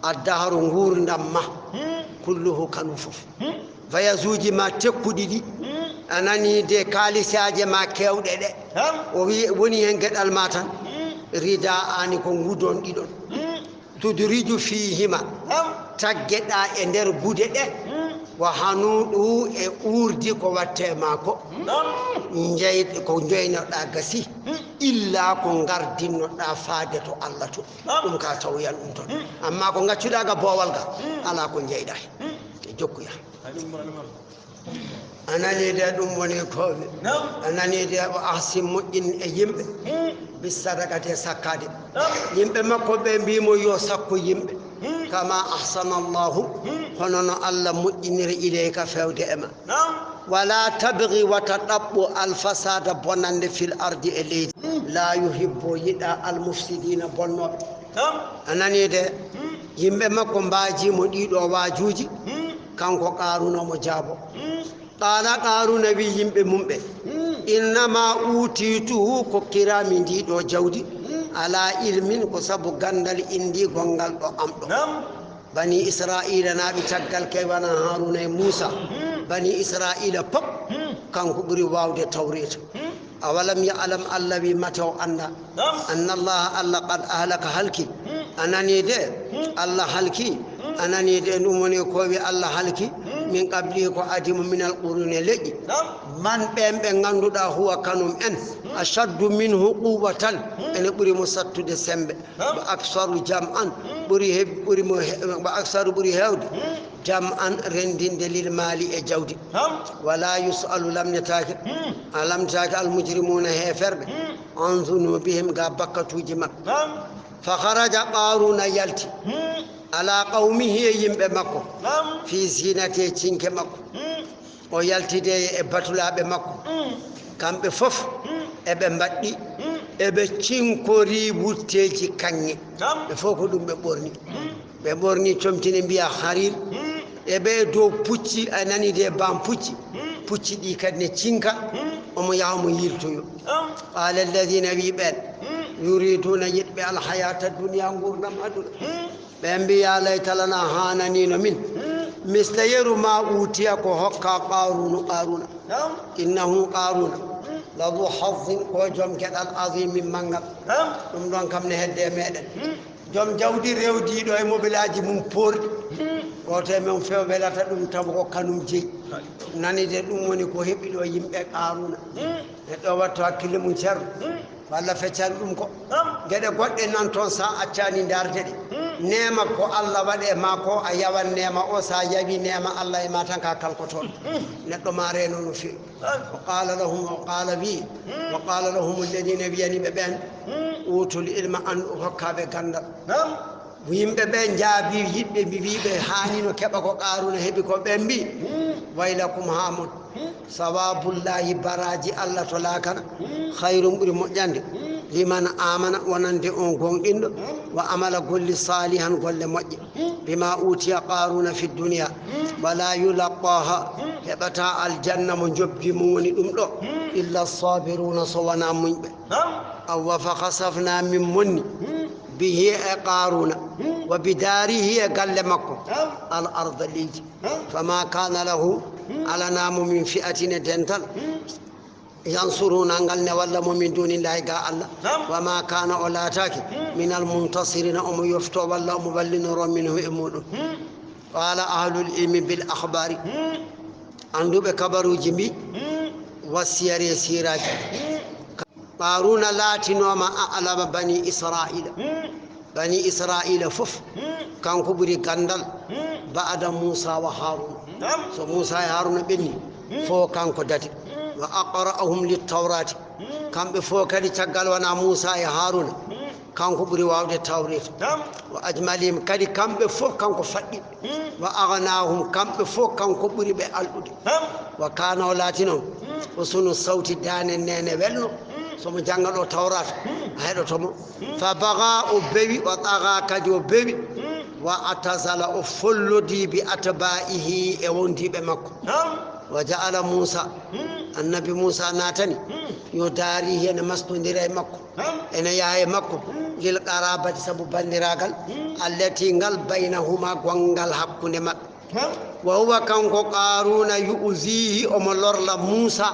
Addaharu nguurndam ma. Hmm. Kulluhu kanu fof. Hmm. Voyage uji ma tekkuɗi ɗi. Hmm. A nani de kaalisaaje ma keewɗe ɗe. Naam. O wi woni heen geɗal ma tan. Hmm. Rida'ani ko ngudon ɗiɗon. Hmm. Tudriju fihima. Naam. Taggeɗaa e nder gude ɗe. Hmm. Wa hanuɗu e uurdi ko watte ma ko. Naam. Njey-, ko njoynoɗaa gasi. Hmm. Illa ko ngardinnoɗaa faade to Allah to. Naam. Ɗum ka tawyan ɗum ton. Hmm. Amma ko ngaccuɗaa ga boowal ga, hmm, alaa ko njeyɗaa. Hmm. E jokkuya. A nani de, ɗum woni koowe. Naam. A nani de, wa ahsin, moƴƴin e yimɓe. Hmm. Bis sadaqati, e sakkaade. Naam. Yimɓe makko ɓe mbi mo yo sakku yimɓe. Hmm. Kama ahsanallahu, hmm, hono no Allah moƴƴiniri ilayka, fewde e ma. Naam. Wala tabghi, wata ɗaɓɓu, alfasada, bonande, fil ardi, e leydi. Hmm. La yuhibbu, yiɗa, almufsidina, bonnooɓe. Naam. A nani de, hmm, yimɓe makko mbaaji mo ɗiɗo waajuuji, hmm, kanko Qaaruuna omo jaabo. Hmm. Qaala, Qaaruuna wi yimɓe mum ɓe, hmm, innama uutiituhu, kokkiraami ndii ɗo jawdi, hmm, ala ilmin, ko sabu ganndal indi gonngal ɗo am ɗo. Naam. Bani Israa'iila naaɓe caggal kay wona Haaruuna e Muusa. Hmm. Bani Israa'iila pop, hmm, kanko ɓuri waawde Tawreeta. Hmm. Awalam ya'lam, Allah wi mate o annda. Naam. Anna Allah, Allah qad ahlaka, halki. Hmm. A nani de, hmm, Allah halki. Hmm. A nani de, ɗum woni ko wi Allah halki. Hmm. Min qablihi, ko adi mo, minal quruni, leƴƴi. Naam. Man, ɓen ɓe ngannduɗaa, huwa, kanum en, hmm, ashaddu minhu quwwatan, hmm, ene ɓuri mo sattude sembe. Naam. Wa aksaru jam'an, hmm, ɓuri he-, ɓuri mo he-, wa aksaru, ɓuri heewde. Hmm. Jam'an, renndinde, lil maali, e jawdi. Naam. Wala yus'alu, lamndetaake. Hmm. A lamndetaake al mujrimuuna, heeferɓe. Hmm. An zunubihim, ga bakkatuuji maɓɓe. Naam. Fa kharaja, Qaaruuna yalti. Hmm. Ala qawmihi, e yimɓe makko. Naam. Fi zinati, e cinke makko. Hmm. O yaltide e batulaaɓe makko. Hmm. Kamɓe fof, hmm, eɓe mbaɗɗi, hmm, eɓe cinkori wutteeji kaŋŋe. Naam. Ɓe fof ko ɗum ɓe ɓorni. Hmm. Ɓe ɓorni comci ne mbiya hariir. Hmm. E ɓe dow pucci, a nani de, bam pucci. Hmm. Pucci ɗi kadi ne cinka. Hmm. Omo yaha omo yiltoyo. Hmm. Qaala alladina, wi ɓen, hmm, yuriduuna, yiɗɓe, alhayata dunya, nguurndam aduna. Hmm. Ɓe mbi, ya layta lana, haananiino min. Hmm. Misla, yeru, ma uutiya, ko hokka Qaaruunu, Qaaruuna. Naam. Innahu, Qaaruuna, hmm, la du hazzin, ko joom geɗal, azimin, manngal. Naam. Ɗum ɗon kam ne hedde e meɗen. Hmm. Joom jawdi rewdiiɗo e mobilaaji mum poorɗi. Hmm. Gooto e men few welata ɗum taw ko kanum jeyi. Nani de, ɗum woni ko heɓi ɗo yimɓe Qaaruuna. Hmm. Neɗɗo watto hakkille mum, ceerno. Hmm. Walla feccan ɗum ko. Hmm. Geɗe goɗɗe nan toon, sa accani ndaarde ɗe. Hmm. Neema ko Allah waɗe ma ko, a yawan neema o, sa yawi neema Allah e ma tan, ka kalkotoɗo. Hmm. Neɗɗo ma reeno no feewi. Wa qala lahum, wa qala wi, hmm, wa qala lahum alladina, wiyani ɓe ɓen, hmm, utul ilma, an hokkaɓe gandal. Naam. Yimɓe ɓe njaabi yiɗɓe mbi wiɓe haanino keɓa ko Qaaruuna heɓi ko, ɓe mbi, hmm, waylakum, haa mon, hmm, sawabullahi, baraaji Allah to laakana, hmm, khayrun, ɓuri moƴƴande, hmm, Liman amana, wonande on gonɗinɗo, wa amala, golli salihan, golle moƴƴe. Bima utiya Qaruna fi dunya, wala yulaqaha, heɓata aljanna mo jobbi mum woni ɗum ɗo, illa sabiruna, so wona muñɓe. Awa fa khasafna, min monni, bihi, e Qaruna, wa bidarihi, e galle makko, al arda, leydi. Fama kana lahu, alana mo min fi'atin, e dental, yansuruna, ngal ne walla mo, min dunillahi, ga Allah. Wa ma kana, o laataki, min al muntasirina, omo yofto walla omo wallinoro, minhu, e muɗum. Qala ahlul ilmi bil akhbari, anduɓe kabaruji mbi, wa siyari, e siraji. Qaruna laatinooma a'lama bani Israila. Bani Israila fof, kanko ɓuri gandal, ba'da Musa wa Haruna. So Musa e Haruna ɓenni, fof kanko dati. Wa aqra'ahum lit tawrati. Kamɓe fof kadi caggal wona Musa e Haruna, kanko ɓuri wawde tawreta. Wa ajmalihim, kadi kamɓe fof kanko faɗɗi. Wa aghnahum, kamɓe fof kanko ɓuri ɓe alɗude. Wa kana, o laati noon, husnu sawti, daane neene welno. So mo jannga ɗo tawrata, a heɗoto mo. Fa baga, o bewi, wa taga, kadi o bewi. Wa atazala, o follodi, bi atba'ihi, e wondiɓe makko. Wa ja'ala Musa, annabi Musa naatani, yo daari heen, mastondira e makko. Ene yaha e makko, lil qarabati, sabu banndiraagal, allati, ngal, baynahuma, gonngal hakkunde maɓɓe. Wa huwa, kanko Qaruna, yu'zihi, omo lorla Musa,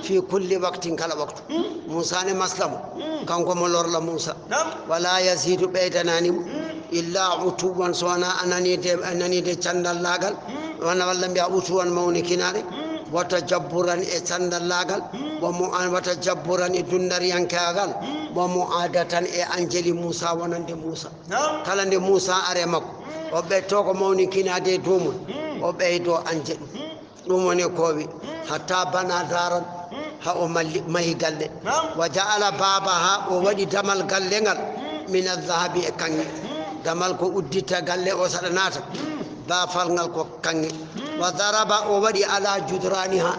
fi kulli waqtin, kala waktu. Musa ne masla mo, kanko mo lorla Musa. Wala yazidu, ɓeydanani mo, illa utuwan, so wona a nani de, a nani de candallaagal, wona walla mbiya utuwan mawnikinaare, wa tajabburan, e candallaagal, wa mu-, wa tajabburan, e dundariyankeegal, wa mu'adatan, e anjeli Musa wonande Musa. Kala nde Musa are makko, o ɓeyto ko mawnikinaade e dow mum, o ɓeydo anje ɗum. Ɗum woni ko wi, hatta bana daran, ha o malli, mahi galle. Wa ja'ala babaha, o waɗi damal galle ngal, min adh-dhahabi, e kaŋŋe. Damal ko uddita galle o saɗa naata. Bafal ngal ko kaŋŋe. Wa daraba, o waɗi ala judraniha,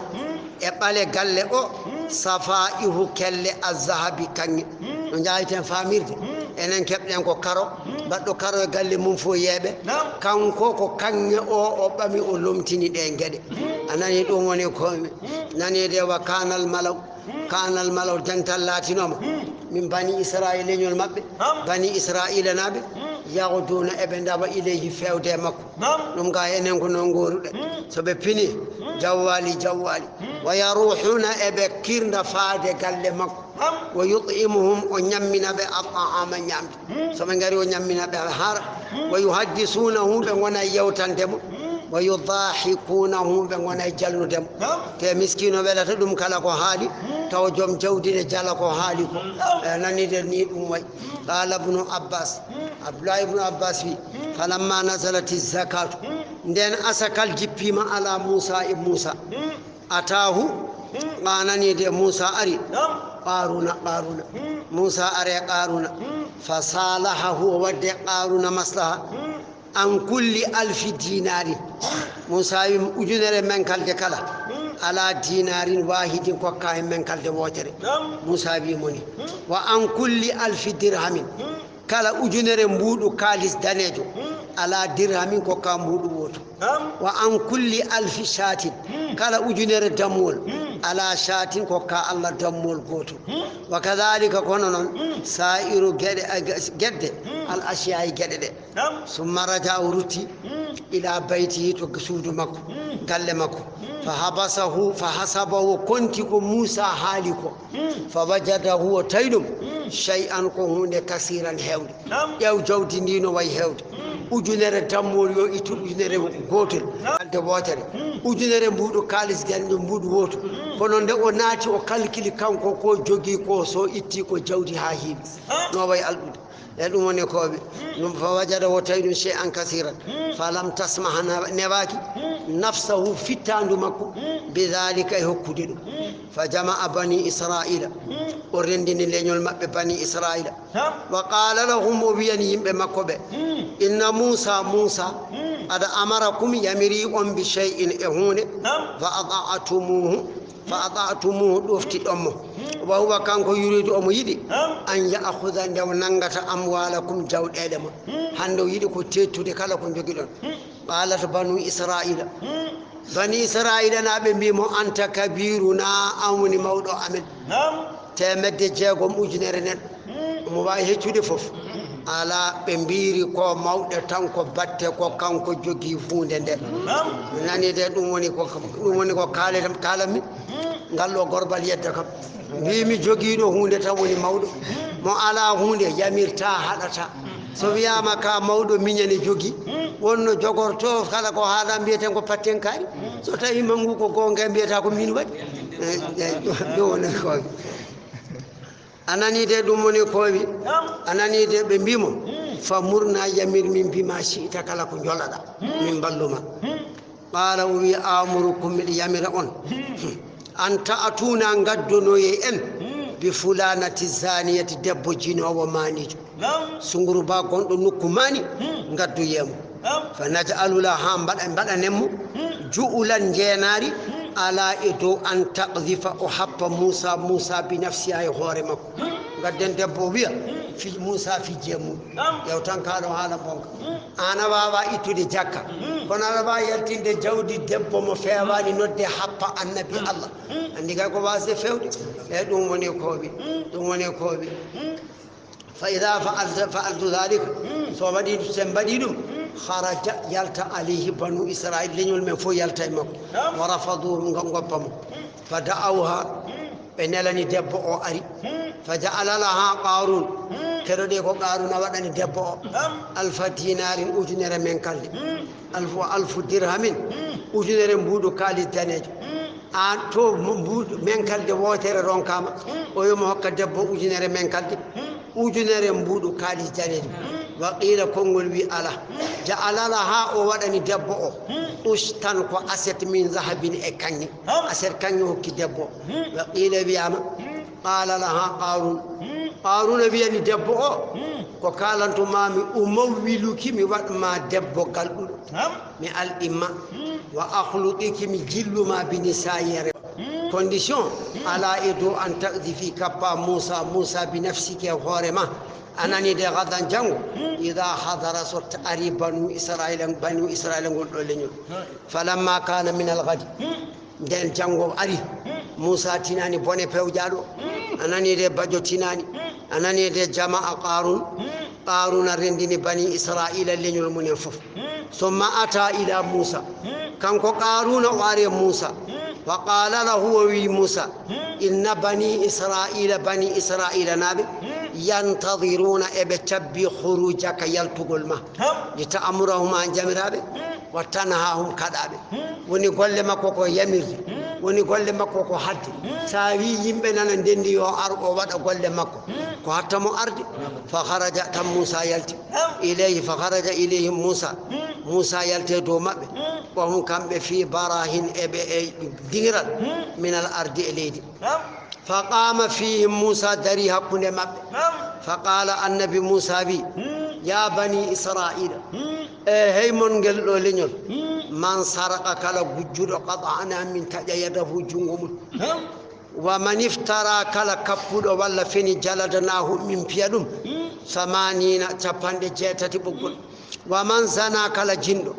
e ɓale galle o, safa'ihu, kelle, adh-dhahabi, kaŋŋe. No njaayten famirde, enen keɓɗen ko karo, baɗɗo karo e galle mum fof yeeɓe. Kanko ko kaŋŋe o, o ɓami, o lomtini ɗe geɗe. A nani, ɗum woni ko mi nani de, wa kanal malaw, kanal malaw, dental laatinooma min bani Israila, leñol maɓɓe, bani Israila naaɓe, yahduna, eɓe ndawa, ilayhi, fewde e makko. Ɗum ga enen ko noon gooruɗe. So ɓe pini, jawwali, jawwali. Wa yaruhuna, eɓe kirda faade galle makko. Wa yut'imuhum, o ñammina ɓe, at-ta'ama, ñamde. So ɓe ngari, o ñammina ɓe, ɓe haara. Wa yuhaddisunahu, ɓe ngona yewtande mo. Wa yudahikunahu, ɓe ngona jalnude mo. Te miskino welata ɗum kala ko haali, tawa joom jawdi ne jala ko haali ko. E nani de ni ɗum wayi. Qala Ibnu Abbas, Abdullah ibnu Abbas wi, falamma nazalati zakatu, nden asakal jippima ala Musa e Musa. Atahu, a nani de, Musa ari. Qaruna, Qaruna. Musa are Qaruna. Fa salahahu, o wadde Qaruna maslaha. An kulli alfi dinarin. Musa wi, ujunere men kalde kala, ala dinarin wahidin, kokka hen men kalde wootere. Musa wi mo ni. Wa an kulli alfi dirhamin. Kala ujunere mbuuɗu kaalis daneejo, ala dirhamin, kokka mbuuɗu wootu. Wa an kulli alfi shatin, kala ujunere dammuwol, ala shatin, kokka Allah dammuwol gooto. Wa kadhalika, kono noon, sa'iru, geɗe, a, ge-, gedde, al ashiya'i, geɗe ɗe. Summa raja'a, o rutti, ila baytihi, to suudu makko, galle makko. Fa habasahu, fa hasabahu, o konti ko Musa haali ko. Fa wajadahu, o tawi ɗum, shay'an, ko huunde, kasiran, heewde. Ƴeew jawdi ndi no wayi heewde. Ujunere dammuwol yo ittu, ujunere gootol, kalde wootere. Ujunere mbuuɗu kaalis daneejo, mbuuɗu wootu. Kono nde o naati, o kalkili kanko ko jogii ko, so itti ko jawdi haa heewi. No wayi alɗude. E ɗum woni ko wi-, ɗum fa wajada, o tawi ɗum shay'an kasiran. Fa lam tasmah, na-, newaaki nafsahu, fittaandu makko, bi dhalika, e hokkude ɗum. Fa jama'a bani Israila, o renndini leñol maɓɓe bani Israila. Wa qala lahum, o wiyani yimɓe makko ɓe, inna Musa, Musa, qad amarakum, yamiri on bi shay'in, e huunde, fa ata'tumuhu, fa ata'tumuhu, ɗoftiɗon mo. Wa huwa, kanko, yuridu, omo yiɗi, an ya'khudha, nde o nanngata, amwalakum, jawɗeele mon. Hannde o yiɗi ko teettude kala ko njogiɗon. Qalat banu Israila. Bani Israila na ɓe mbi mo, anta kabiruna, an woni mawɗo amen. Teemedde jeegom ujunere neɗɗo. Omo waawi heccude fof. Alaa, ɓe mbiiri ko mawɗe tan, ko batte, ko kanko jogii huunde nde. Mi nani de, ɗum woni ko, ɗum woni ko kaale-, kaalanmi. Ngal ɗo gorbal yedda kam. Mbimi jogiiɗo huunde tan woni mawɗo. Mo alaa huunde yamirta, haɗata. So wiyaama ka mawɗo miñane jogii, wonno jogorto kala ko haala mbiyeten ko pattenkaari. So tawi mangu ko goonga mbiyata ko min waɗi. Eh, eh, ɗum woni ko. A nanii de, ɗum woni ko wi. A nanii de, ɓe mbii mo, fa murna, yamir min bima shi'ta, kala ko njolaɗa, min mballuma. Qaala, o wi, amurukum, miɗo yamira on, an ta'tuna, ngaddonoyee en, bi fulanati zaniyati, debbo jinoowo maaniijo. Sunguru ba gonɗo nokku maani, ngaddoyee mo. Fa naj'alu laha, mbaɗa, mbaɗanen mo, ju'ulan, njeenaari, ala, e dow, an taqdhifa, o happa, Muusa, Muusa, bi nafsiha, e hoore makko. Ngadden debbo, o wiya, fi Muusa, fijje mum. Ƴeew tan kaa ɗo haala bonka. Aan a waawa ittude jakka, kono aɗa waawi yaltinde jawdi debbo mo feewaani nodde happa annabi Allah. Anndi kay ko waasde feewde. Eyi, ɗum woni ko wi, ɗum woni ko wi. Fa ida fa'alta, fa'altu dhalika, so waɗi, so en mbaɗi ɗum, kharaja, yalta, alayhi banu Israil, leñol men fof yalta e makko. Wa rafaduhu, nga-, ngoppa mo. Fa da'awha, ɓe nelani debbo o ari. Fa ja'ala laha Qarun, keɗoɗe ko Qaruna waɗani debbo o. Alfa dinarin, ujunere menkalde. Alfu wa alfu dirhamin, ujunere mbuuɗu kaalis daneejo. Aan to mbuuɗu menkalde wootere ronkaama, o yo mo hokka debbo ujunere menkalde, ujunere mbuuɗu kaalis daneejo. Wa qila, konngol wi ala. Ja'ala laha, o waɗani debbo o, ustan, ko aset, min zahabin, e kaŋŋe. Aset kaŋŋe hokki debbo o. Wa qila, wiyaama, qala laha Qarun. Qaruna wiyani debbo o, ko kaalanto maami, umawwiluki, mi waɗ ma debbo galɗuɗo. Mi alɗin ma. Wa akhluqiki, mi jillu ma bi nisa'i, e rewɓe. Condition, ala, e dow, an taqdhifi, kappa Muusa, Muusa, bi nafsiki, e hoore ma. A nani de, gadan, janngo, ida hadara, so t-, ari banu Israila, banu Israila ngol ɗo leñol. Falamma kana min al-ghadi. Nden janngo ari, Muusa tinani bone pewjaaɗo. A nani de, bajo tinani. A nani de, jama'a Qarun. Qaruna rendini bani Israila leñol mumen fof. Summa ata ila Muusa. Kanko Qaruna o ari e Muusa. Wa qala lahu, o wi Muusa, inna bani Israila, bani Israila naaɓe, yantadiruna, eɓe cabbi, khurujaka, yaltugol ma. Li ta'murahum, an jamiraɓe, wa tanhahum, kaɗaɓe. Woni golle makko ko yamirde, woni golle makko ko haɗde. So a wi yimɓe nana ndenndi yo ar, o waɗa golle makko, ko hatta mo arde. Fa kharaja, tan Muusa yalti. Ilayhi, fa kharaja ilayhim Muusa. Muusa yalti e dow maɓɓe. Wa hum, kamɓe, fi barahin, eɓe e diŋiral, min al ardi, e leydi. Fa qama fihim Muusa, dari hakkunde maɓɓe. Fa qala, annabi Muusa wi, ya bani Israila, e hey mon ngel ɗo leñol, man saraqa, kala gujjuɗo, qata'na, min taƴa, yadahu, junngo mum. Wa man iftara, kala kappuɗo walla feni, jaladnahu, min piya ɗum, samanina, capanɗe jeetati ɓoggol. Wa man zana, kala jinɗo,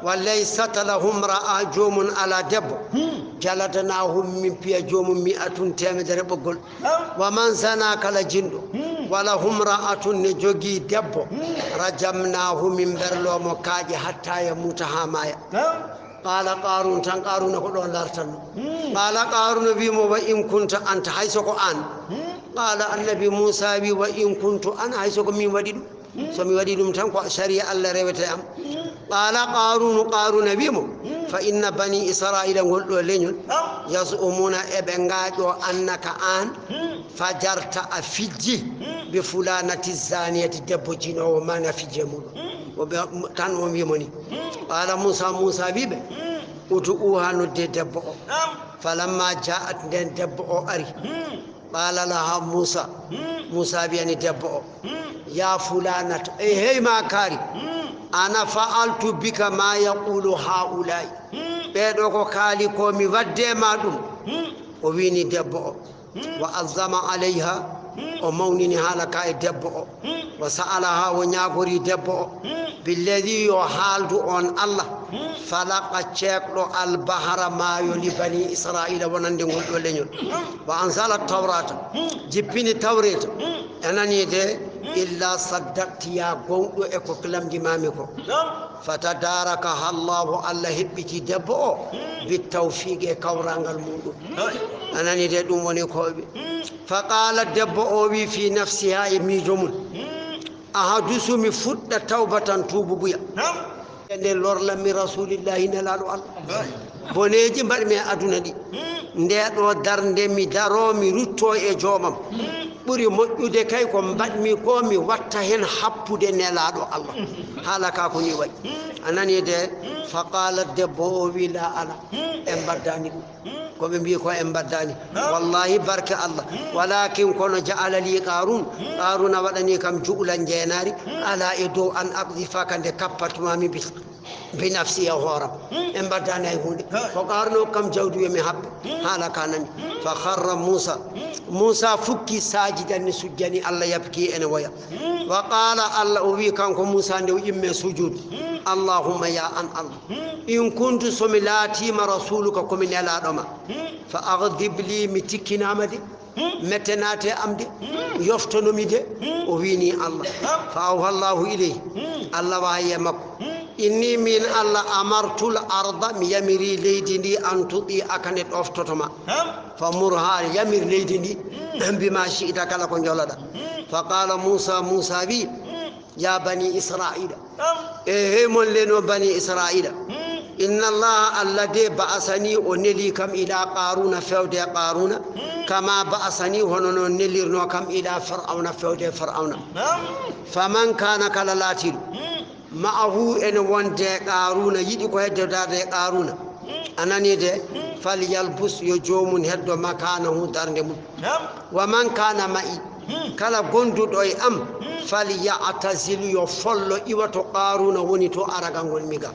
wa laysat lahu imra'a, joomum alaa debbo, jaladnahu, min piya joomum, mi'atun, teemedere ɓoggol. Wa man zana, kala jinɗo, wa lahu imra'atun, ne jogii debbo, rajamnahu, min mberloo mo kaaƴe, hatta yamuuta, haa maaya. Qala Qarun, tan Qaruna ko ɗon lartanno. Qala Qaruna wi mo, wa in kunta anta, hay so ko an. Qala annabi Muusa wi, wa in kuntu ana, hay so ko min waɗi ɗum. So mi waɗi ɗum tan, ko sariya Allah rewete am. Qala Qarunu, Qaruna wi mo, fa inna bani Israila, ngol ɗo leñol, yaz'umuna, eɓe ngaaƴo, annaka, an, fajarta, a fijji, bi fulanati zaniyati, debbo jinoowo, maani a fijji e muɗum. O ɓe, tan on wi mo ni. Qala Muusa, Muusa wi ɓe, ud'uha, nodde debbo o. Falamma ja'at, nden debbo o ari. Qala laha Muusa, Muusa wiyani debbo o, ya fulanata, e hey ma kaari, ana fa'altu bika ma yaqulu haula'i. Ɓeeɗo ko kaali ko mi wadde ma ɗum. O wini debbo o, Wa azzama alayha, o mawnini haala ka e debbo o. Wa sa'alaha, o ñaagori debbo o. Billadi, yo haaldu on Allah. Falaqa, ceekɗo albahara maayo li bani Israila wonande ngol ɗo leñol. Wa anzala tawrata, jippini tawreta. A nani de, illa saddaqti ya gonɗo e ko lamndi mami ko. Fatadarakaha Allahu, Allah heɓɓiti debbo o, bi tawfiqi e kawrangal muɗum. A nani de, ɗum woni ko o wi. Fa qala, debbo o wi fi nafsiha, e miijo mum, ahadusu, mi fuɗɗa tawbatan, tuububuya. Nde lorlammi Rasulillahi nelaaɗo Allah. Boneeji mbaɗmi e aduna ɗi. Nde ɗo darnde mi daro mi rutto e joomam. Ɓuri moƴƴude kay ko mbaɗmi ko mi watta hen happude nelaaɗo Allah. Haala ka ko ni wayi. A nani de, fa qala, debbo o wi la ala. En mbaddani ɗum. Ko ɓe mbi ko en mbaddani. Wallahi barke Allah. Walakin kono ja'ala li Qarun. Qaruna waɗani kam ju'lan jeenaari. Ala e dow an aqdhifa ka nde kappatuma mi bi. Bi nafsi e hooram. En mbaddani hay huunde. Ko Qaruna o kam jawdi yo mi haɓɓe. Haala ka nani. Fa kharra Musa. Musa fukki sajidan ni sujjani Allah yabki ene woya. Wa qala Allah o wi kanko Musa nde o imme sujudu. Allahumma ya an Allah. In kuntu so mi laatiima rasuluka ko mi nelaaɗo ma. Fa aghdib li mi tikkinaama de. Mettenaate am de. Yoftono mi de. O wini Allah. Fa awha Allahu ilayhi. Allah wahayi e makko. Inni min Allah amartul arda mi yamiri leydi ndi an tuɗi akane ɗoftoto ma. Fa murha yamir leydi ndi. Bima shi'ta kala ko njoloɗa. Fa qala Musa, Musa wi. Ya bani Israila. E hey mon leno bani Israila. Inna Allah Allah de ba'asani o neli kam ila Qaruna fewde Qaruna. Kama ba'asani hono no nelirno kam ila Fir'auna fewde Fir'auna. Faman kana kala latiɗo. Ma'ahu ene wonde Qaruna yiɗi ko hedde darde Qaruna. A nani de, fal yalbus yo joomum heddo makanahu darde mum. Wa man kana ma'i. Kala gonduɗo e am, fal ya'tazil yo follo iwa to Qaruna woni to aragal ngol mi ga.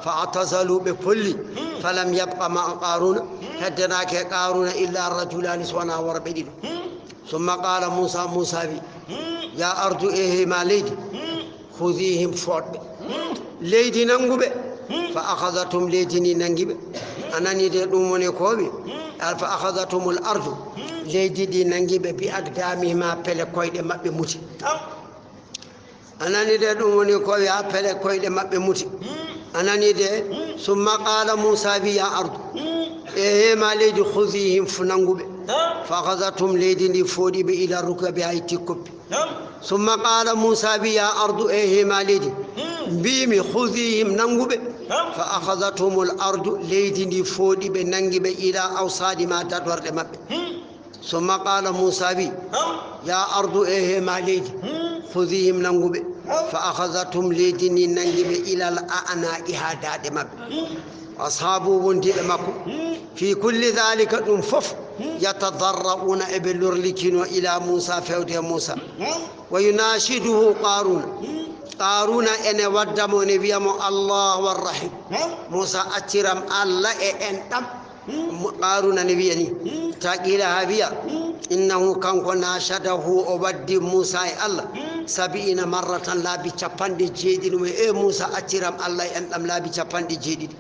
Fa atazalu ɓe polli. Falam yabqa ma'a Qaruna. Heddenaake Qaruna illa rajulani so wona worɓe ɗiɗo. Summa qala Musa, Musa wi, ya ardu e hey ma leydi. Khudhihim fodɓe. Leydi nanguɓe. Fa akhadhathum leydi ndi nangiɓe. A nani de ɗum woni ko wi. Al fa akhadhathumul ardu. Leydi ndi nangiɓe bi aqdamihima pele koyɗe maɓɓe muti. A nani de ɗum woni ko wi ha pele koyɗe maɓɓe muti. A nani de. Summa qala Musa bi ya ardu. E hema leydi khudhihim fu nanguɓe. Fa akhadhathum leydi ndi fodiɓe ila rukabi hay tikkoppi. Summa qala Musa bi ya ardu e hema leydi. Mbimi khudhihim nanguɓe. Fa akhadhathumul ardu leydi ndi fodiɓe nangiɓe ila awsadi ma dadorde maɓɓe. Summa qala Musa bi ya ardu e hema leydi. Khudhihim nanguɓe. Fa akhadhathum leydi ndi nangiɓe ilal a'na'i ha daɗe maɓɓe. Ashabu wondiɓe makko. Fi kulli dhalika ɗum fof. Yatadarra'una eɓe lorlikino ila Musa fewde e Musa. Wa yunashiduhu Qaruna. Qaruna ene wadda mo ne wiya mo Allahu arrahim. Musa acciram Allah e en ɗam. Qaruna ne wiya ni. Taqila ha wiya. Innahu kanko nashadahu o waddi Musa e Allah. Sab'ina marratan laabi capanɗe jeeɗiɗi mo e Musa acciram Allah e en ɗam laabi capanɗe jeeɗiɗi.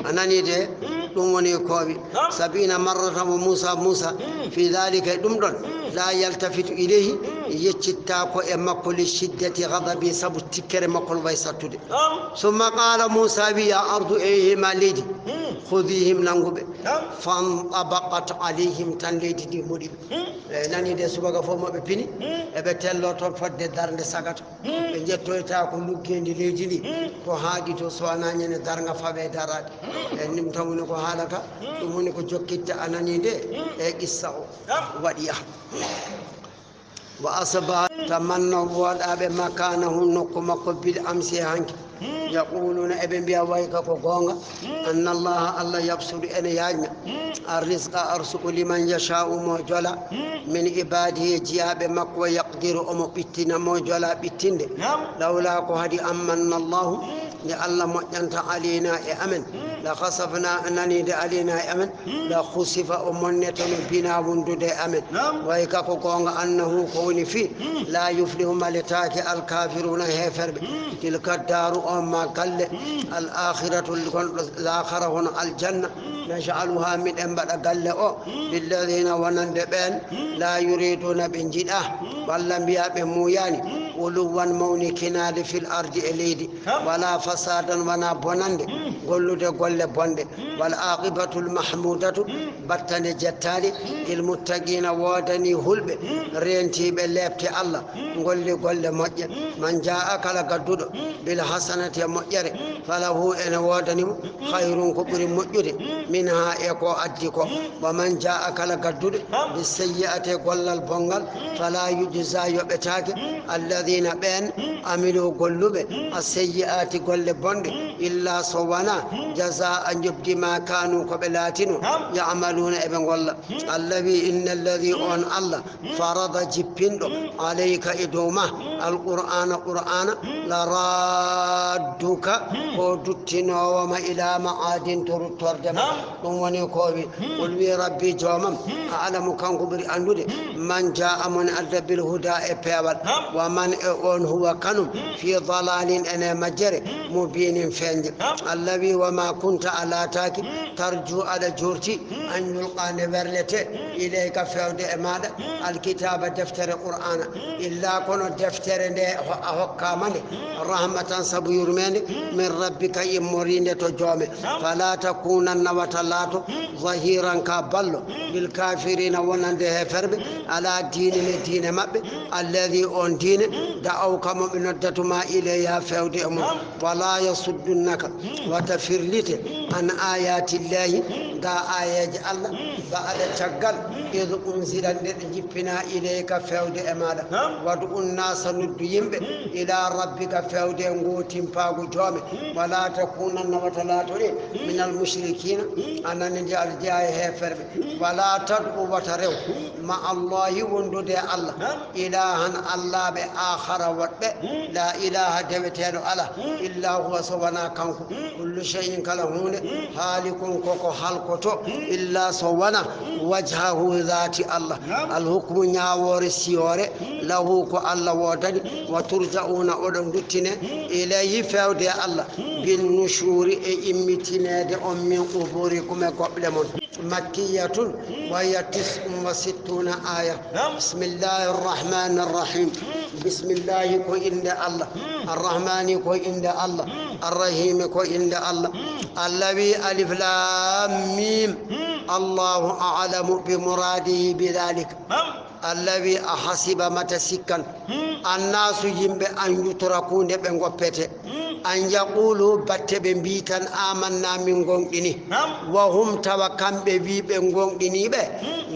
A nani de, ɗum woni ko wi. Sab'ina marratan wa Musa, Musa, fi dhalika e ɗum ɗon, la yaltafitu ilayhi, yeccitta ko e makko li shiddati ghadabi sabu tikkere makko no way sattude. Summa qala Musa wi ya ardu e hema leydi, khudhihim nanguɓe. Fantabaqat alayhim tan leydi ndi moɗi. E nani de subaka fof maɓɓe pini, eɓe tello toon fodde darnde sagata. Ɓe njettoyta ko luggeendi leydi ndi, to haaɗi to so wonaa ñande darnga fawe daraade. E ɗum tan woni ko haalata, ɗum woni ko jokkitta a nani nde e qissa o waɗi yaha. Wa asbaha tamannaw woɗaaɓe makanahu nokku makko bil amsi e hanki. Yaquluna eɓe mbiya wayka ko goonga. Anna Allaha Allah yabsutu ene yaajna. Arrizqa arsuku liman yasha'u mo jola. Min ibadihi jiyaaɓe makko yaqdiru omo ɓittina mo jola ɓittinde. Lawla ko hadi ammanna Allahu nde Allah moƴƴanta alayna e amen. لخسفنا, nani de alina e amen, لخسف, o monnetono بنا, wondude e amen. Naam. Way ka ko goonga, أنه, ko woni fii, لا يفلح, maletaake, الكافرون, heeferɓe. تلك الدار, on ma galle, الآخرة, gonɗo laakhara hono aljanna, نجعلها, miɗen mbaɗa galle o, للذين, wonande ɓeen, لا يريدون, ɓe njiɗaa, walla mbiyaa ɓe muuyaani, علوا, mawnikinaade, في الأرض, e leydi. Naam. ولا فسادا, wonaa bonande, gollude golle bonɗe. والعاقبة المحمودة, battane jettaani, للمتقين, woodanii hulɓe, reentiiɓe leepte Allah, ngolli golle moƴƴe. من جاء, kala gadduɗo, بالحسنة, e moƴƴere, فله, ene woodani mo, خير, ko ɓuri moƴƴude, منها, e ko addi ko. ومن جاء, kala gadduɗo, بالسيئة, e gollal bonngal, فلا يجزى, yoɓetaake, الذين, ɓeen, عملوا, golluɓe, السيئات, golle bonɗe, إلا, so wonaa, جزاء, njoɓdi, ما كانوا, ko ɓe laatinoo, يعملون, eɓe ngolla. Allah wii, إن الذي, on Allah, فرض, jippinɗo, عليك, e dow maa, القرآن, Qur'aana, لرادك, ko duttinoowo ma, إلى معاد, to ruttorde ma. Naam. Ɗum woni ko o wii. قل, wii, ربي, joomam, أعلم, kanko ɓuri anndude, من جاء, mo addi, بالهدى, e peewal. Naam. ومن, e on, هو, kanum, في ضلال, ene majjere, مبين, feeñnde. Naam. Allah wii, وما كنت, a laataaki, ترجو, aɗa joorti, أن يلقى, nde werletee, إليك, feewde e maaɗa, الكتاب, deftere Qur'aana, إلا, kono deftere nde ho-, a hokkaama nde, رحمة, sabu yurmeende, من ربك, immoriinde to joome. فلا تكونن, wata laato, ظهيرا, ka ballo, للكافرين, wonande heeferɓe, على دينهم, e diine maɓɓe, الذي, on diine, دعوك, mo ɓe noddata ma, إليه, haa feewde e mum. ولا يصدنك, wata firlite, عن آيات الله, gaa aayeeje Allah, بعد, caggal, إذ أنزلت, nde ɗe njippinaa, إليك, feewde e maaɗa. Naam. وادع الناس, noddu yimɓe, إلى ربك, feewde e ngootimpaagu joome. ولا تكونن, wata laatoɗe, من المشركين, a nani nde, aɗa jeyaa e heeferɓe. ولا تدع, wata rew, مع الله, wondude e Allah, إلها, allaaɓe, آخر, woɗɓe, لا إله, deweteeɗo alaa, إلا هو, so wonaa kanko. كل شيء, kala huunde, هالك, ko ko halkotoo, إلا, so wonaa وجهه, zaati Allah. الحكم, ñaawoore, siyoore, له, ko Allah woodani, وترجعون, oɗon nduttinee, إليه, feewde e Allah, بالنشور, e immitineede on, من قبوركم, e goɓle mon. مكية وهي تسع وستون آية. Naam. بسم الله الرحمن الرحيم. Bismillaahi, ko innde Allah. Arrahmaani, ko innde Allah. Arrahiimi, ko innde Allah. Allah wii, alif laam miim. Allaahu a'lamu bi muraadihi bi daalik. Naam. Allah wii, a hasiba, mata sikkan, annaasu, yimɓe, an yutraku, nde ɓe ngoppete, an yaqulu, batte ɓe mbii tan, amanna, min ngoonɗini. Naam. Wa hum, tawa kamɓe wii ɓe ngoonɗiniiɓe,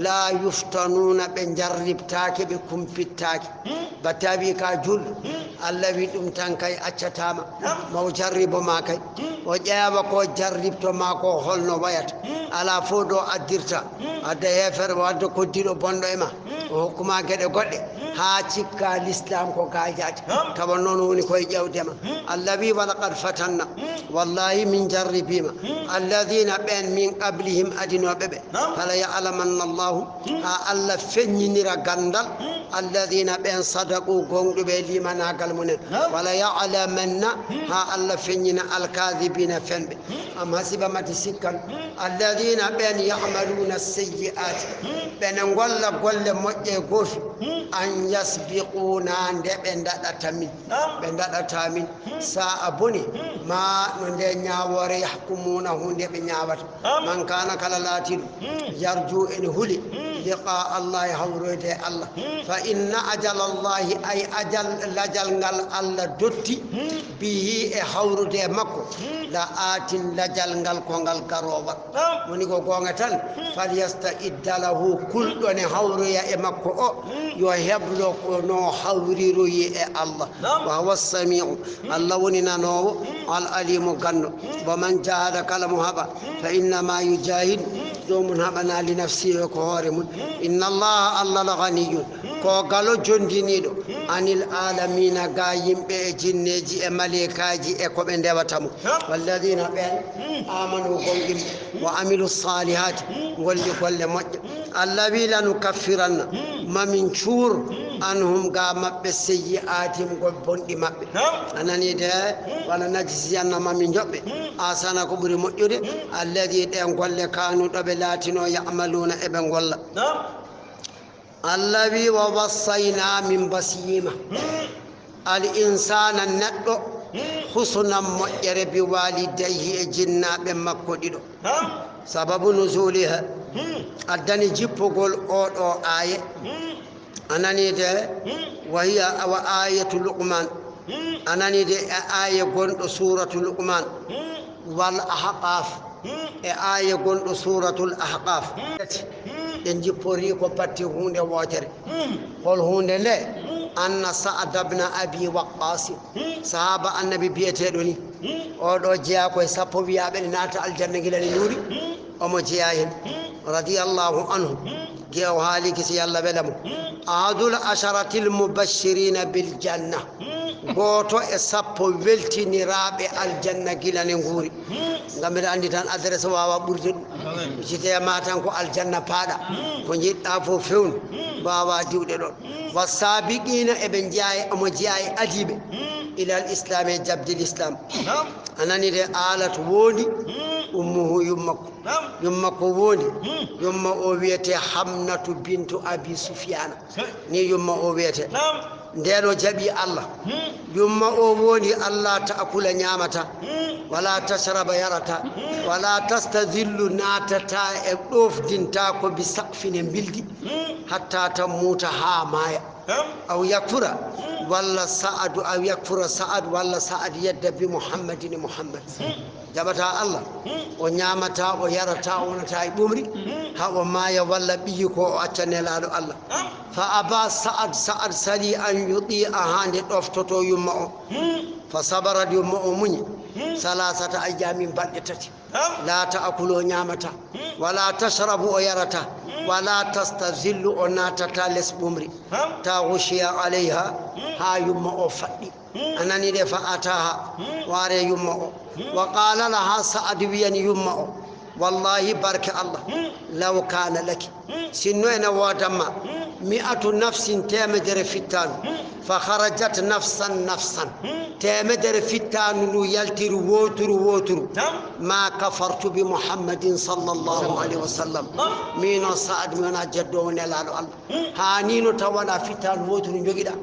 laa yuftanuuna, ɓe jarribtaake, ɓe kumpittaake. Batte a wii ka juulɗo, Allah wii ɗum tan kay accataama. Naam. Ma o jarribo ma kay. O ƴeewa ko jarribto ma ko holno wayata. Alaa fof ɗo addirta. Adda heefere, o adda koddiiɗo bonɗo e ma. O hokkuma geɗe goɗɗe, haa cikka Lislaam ko gaajaade. Tawa noon woni koye ƴeewde ma. Allah wii, walaqad fatanna, wallaahi min jarribiima, alladhiina, ɓeen, min qablihim, adinooɓe ɓe. Fala ya'lamanna Allaahu, haa Allah feññinira ganndal, alladhiina, ɓeen, sadaqu, goongɗuɓe e liimanaagal mumen. Wala ya'lamanna, haa Allah feññina, alkaadhibiina, fenɓe. Am hasiba, mati sikkan, alladhiina, ɓeen, ya'maluuna sayyi'aati, ɓe ne ngolla golle moƴƴe goofi, an yasbiquuna, nde ɓe ndaɗata min, ɓe ndaɗata min, sa'a boni, ma no nde ñaawoore, yahkumuuna, huunde ɓe ñaawata. Man kaana, kala laatiiɗo, yarju, ene huli, liqaa Allaahi, hawroyde e Allah, fa inna ajala Allaahi, ay ajal, lajal ngal Allah dotti, bihi, e hawrude e makko, la aatin, lajal ngal ko ngal garoowal. Woni ko goonga tan, falyasta'idda lahu, kulɗo ne hawroya e makko o, yo heblo ko no hawriroyi e Allah. Wa huwa samiu, Allah woni nanoowo, al alimu, ganndo. Wa man jahada, kala mo haɓa, fa innama yujahidu, joomum haɓana, li nafsihi, ko hoore mum. Inna Allaha, Allah la ganiyun, Ko galo jondiniiɗo, anil aalamiina, ga yimɓe e jinneeji e maleykaaji e ko ɓe ndewata mo. Walladina, ɓeen, amanu, gomɗinɓe, wa amilu saalihaati, ngolli golle moƴƴe. Allah wi, lanu kaffiranna, mamin cuur, anhum, ga maɓɓe, seyyi'aatihim, gol bonɗi maɓɓe. A nani de, wala najziyanna, mamin joɓɓe, asana, ko ɓuri moƴƴude, alladi, ɗeen golle, kanu, ɗo ɓe laatino, ya'maluuna, eɓe ngolla. Allah wi, wa wassayna, min basiima al insana, neɗɗo, husnan, moƴƴere, bi walidayhi, e jinnaaɓe makko ɗiɗo. Sababu nuzuliha, addani jippugol oo ɗoo aaye. A nani de, wa hiya, wa ayatu Luqman. A nani de, e aaye gonɗo suuratu Luqman. Wal Ahqaf, e aaye gonɗo suuratul Ahqaf. Tati, ɗe njipporii ko batti huunde wootere. Hol huunde nde? Anna Sa'ad ibn Abi Waqqas, sahaaba Annabi biyeteeɗo ni, oo ɗoo jeyaa ko e sappo wiyaaɓe ne naata aljanna gila ne nuuri, omo jeyaa heen, radiyallahu anhu. Giya o haali kisi, Yalla wela mo. Ahadul asharatil mubashirina bil janna. Gooto e sappo weltiniraaɓe aljanna gila ne nguuri. Ngam mbiɗa anndi tan adresse waawa ɓurde ɗum. Jite ma tan ko aljanna paaɗa. Ko njiɗɗa fof fewnu. Waawa diwɗe ɗon. Wa sabiqina, eɓe jeyaa e, omo jeyaa e adiiɓe. Ilal islami, e jaɓde l'islam. A nani de, alat woondi. Ummuhu, yummakko. Yummakko woondi. Yumma o wiyete Hamnatu bintu Abi Sufyana. Ni yumma o wiyete. Ndeen o jaɓi Allah. Yumma o woondi, Allah ta'kula, ñaamata. Wala tashraba, yarata. Wala tastazillu, naatata e ɗoofdinta ko bi saqfin, e mbildi. Hatta tamuuta, haa maaya. Aw yakfura, walla Sa'adu, aw yakfura Sa'ad, walla Sa'ad yedda bi Muhammadin, e Muhammad. Jaɓata Allah, o ñaamata, o yarata, o wonata e ɓumri, haa o maaya walla ɓiyi ko o acca Nelaaɗo Allah. Fa aba Sa'ad, Sa'ad sali an yuti a haa nde ɗoftoto yumma o. Fa sabarat, yumma o muñi. Salasata ayyamin, balɗe tati. La ta'kulu, o ñaamata. Wala tashrabu, o yarata. Wala tastazillu, o naatata les ɓumri. Ta ghushiya alayha, haa yumma o faɗɗi. A nani de, fa ataha, o ari yumma o. Wa qala laha, Sa'ad wiyani yumma o, wallahi, barke Allah, law kana laki, sinno ene woodanma, mi'atu nafsin, teemedere fittaandu, fa kharajat nafsan nafsan, teemedere fittaandu ndu yaltiri wooturu wooturu, ma kafartu bi Muhammadin sallallahu alayhi wa sallam. Min o Sa'ad, mi wona jeddoowo Nelaaɗo Allah. Haa ni no taw wona fittaandu wooturu njogiɗa.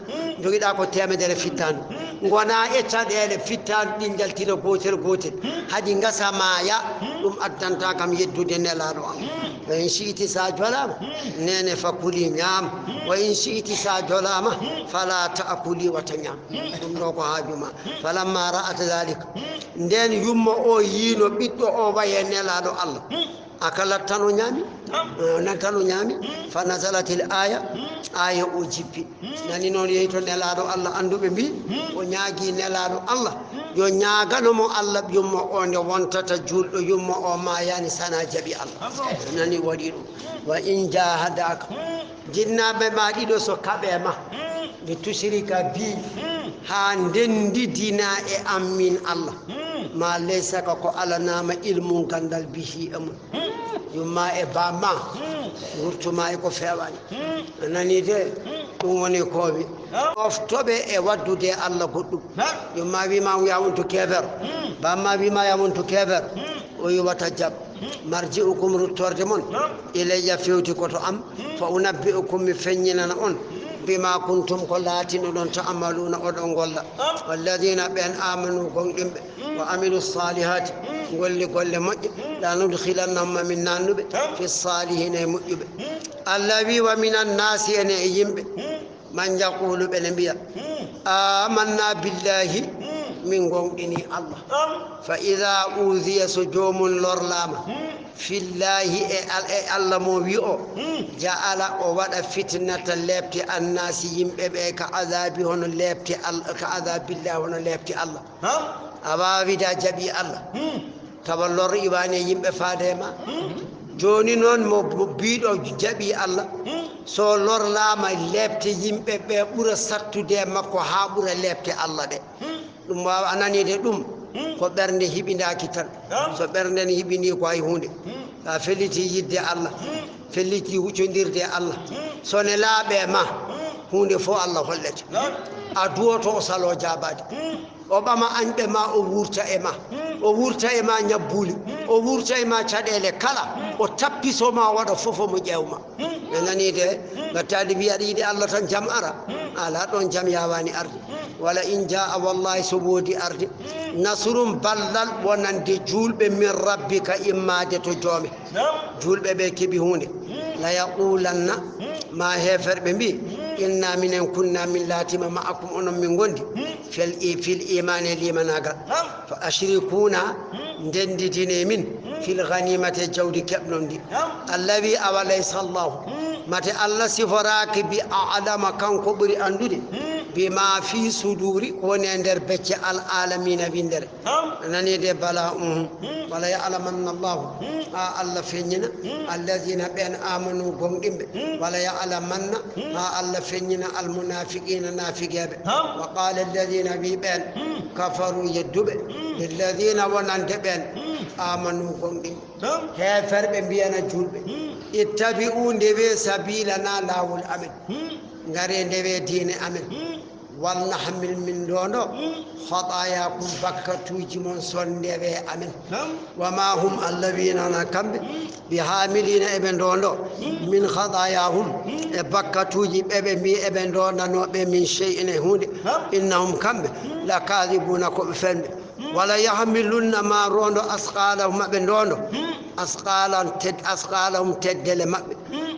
Njogiɗa ko teemedere fittaandu. Ngona e caɗeele fittaandu ɗin njaltira gootel gootel. Hadi ngasa maaya, ɗum addanta kam yeddude Nelaaɗo am. Wa in shi'ti, sa jolama, nene, fa kuli, ñaam. Wa in shi'ti, sa jolama, fala ta'kuli, wata ñaam. Ɗum ɗo ko haaju ma. Falamma ra'at dhalika. Nden yumma o yiino ɓiɗɗo o waye Nelaaɗo Allah. Akalat, tan o ñaami. Eh, nan tan o ñaami. Fa nazalatil aya, aya o jippi. Nani noon yehi to Nelaaɗo Allah, annduɓe mbi, o ñaagi Nelaaɗo Allah, yo ñaagano mo Allah yumma o nde wontata juulɗo, yumma o maayani sana jaɓi Allah. Nani waɗi ɗum. Wa in jahadaka, jinnaaɓe ma ɗiɗo so kaɓe ma, li tushrika bi, haa ndenndidina e am min Allah, ma laysa laka, ko alanaa ma ilmun, ganndal, bihi, e mum. Yumma e bamma, wurtuma e ko feewaani. A nanii de, ɗum woni ko wi. Ɗoftoɓe e waɗdude Allah goɗɗum. Yumma wima ya wontu keefer. Bamma wima ya wontu keefer. O wi wata jaɓ. Marji'ukum, ruttorde mon, ilayya, fewti ko to am. Fa unabbi'ukum, mi feññinana on, bima kuntum, ko laatinoɗon, ta'maluuna, oɗon ngolla. Walladina, ɓen, amanu, gonɗinɓe, wa amilu salihati, golli golle moƴƴe, la nudkhilannahum, ma min nannuɓe, fi salihina, e moƴƴuɓe. Allah wi, wa minan nasi, ene e yimɓe, man yaqulu, ɓene mbiya, amanna billahi, min gonɗini Allah. Fa ida uziya, so joomum lorlama, fillahi, e Al-, e Allah mo wi o, ja'ala, o waɗa, fitnata, leepte, annasi, yimɓe ɓe, ka azabi, hono leepte Al-, ka azabillahi, hono leepte Allah. A waawida jaɓi Allah. Tawa lor iwani e yimɓe faade e ma. Jooni noon mo, mo biiɗo jaɓi Allah. So lorlaama, leepte yimɓe ɓe ɓura sattude e makko haa ɓura leepte Allah ɗe. Ɗum waawa, a nanii de ɗum, ko ɓernde hiɓindaaki tan. So ɓernde ne hiɓindii ko hay huunde. A felliti yiɗde Allah, felliti huccondirde e Allah. So nelaaɓe e ma, huunde fof Allah hollete. A duwoto o salo jaabaade. O ɓama añɓe ma, o wurta e ma. O wurta e ma ñabbuuli. O wurta e ma caɗeele kala. O tappiso ma, o waɗa fof omo ƴeew ma. Ɓe nanii de, ngattaade mbiya aɗa yiɗi Allah tan jam ara. Alaa ɗoon jam yaawaani arde. Wala in jaa, wallahi so woodi arde. Nasrum ballal wonande juulɓe min rabbika immaade to joome. Juulɓe ɓe keɓi huunde. La yaqulanna, ma heeferɓe mbi, inna minen kunna min laatima ma'akum onon min ngondi. Fil i-, fil imaani e limanaagal. Fa ashrikuna, ndendidine min, fil ghanimati e jawdi keɓnon ndi. Allah wi, awa laysa Allahu, mate Allah siforaaki bi a'lama, kanko ɓuri anndude, bima fi suduri, ko woni e nder becce al alamina winndere. Nani de bala, uhum. Wala ya'lamanna Allahu, ha Allah feññina, alladina ɓen amanu gomɗinɓe. Wala ya'lamanna, ha Allah feññina almunafiqina nafigeɓe. Wa qala alladina wi ɓen kafaru yedduɓe lilladina wonande ɓen amanu gomɗinɓe. Heeferɓe mbiyana julɓe, ittabi'u ndewe sabilana lawol amen. Ngare ndewe diine amen. Wal nahmil min ndondo, khataayakum bakkatuuji mon son ndewe amen. Wa ma hum, Allah winana kamɓe, bi hamilina eɓe ndondo, min khataayahum, e bakkatuuji ɓeɓe mbi eɓe ndondanoɓe, min shay'in e hunde. Innahum kamɓe, la kadibuna ko ɓe fenɓe. Wala yahmilunna ma rondo asqalahum maɓɓe ndondo. Asqalan ted-, asqalahum teddele maɓɓe.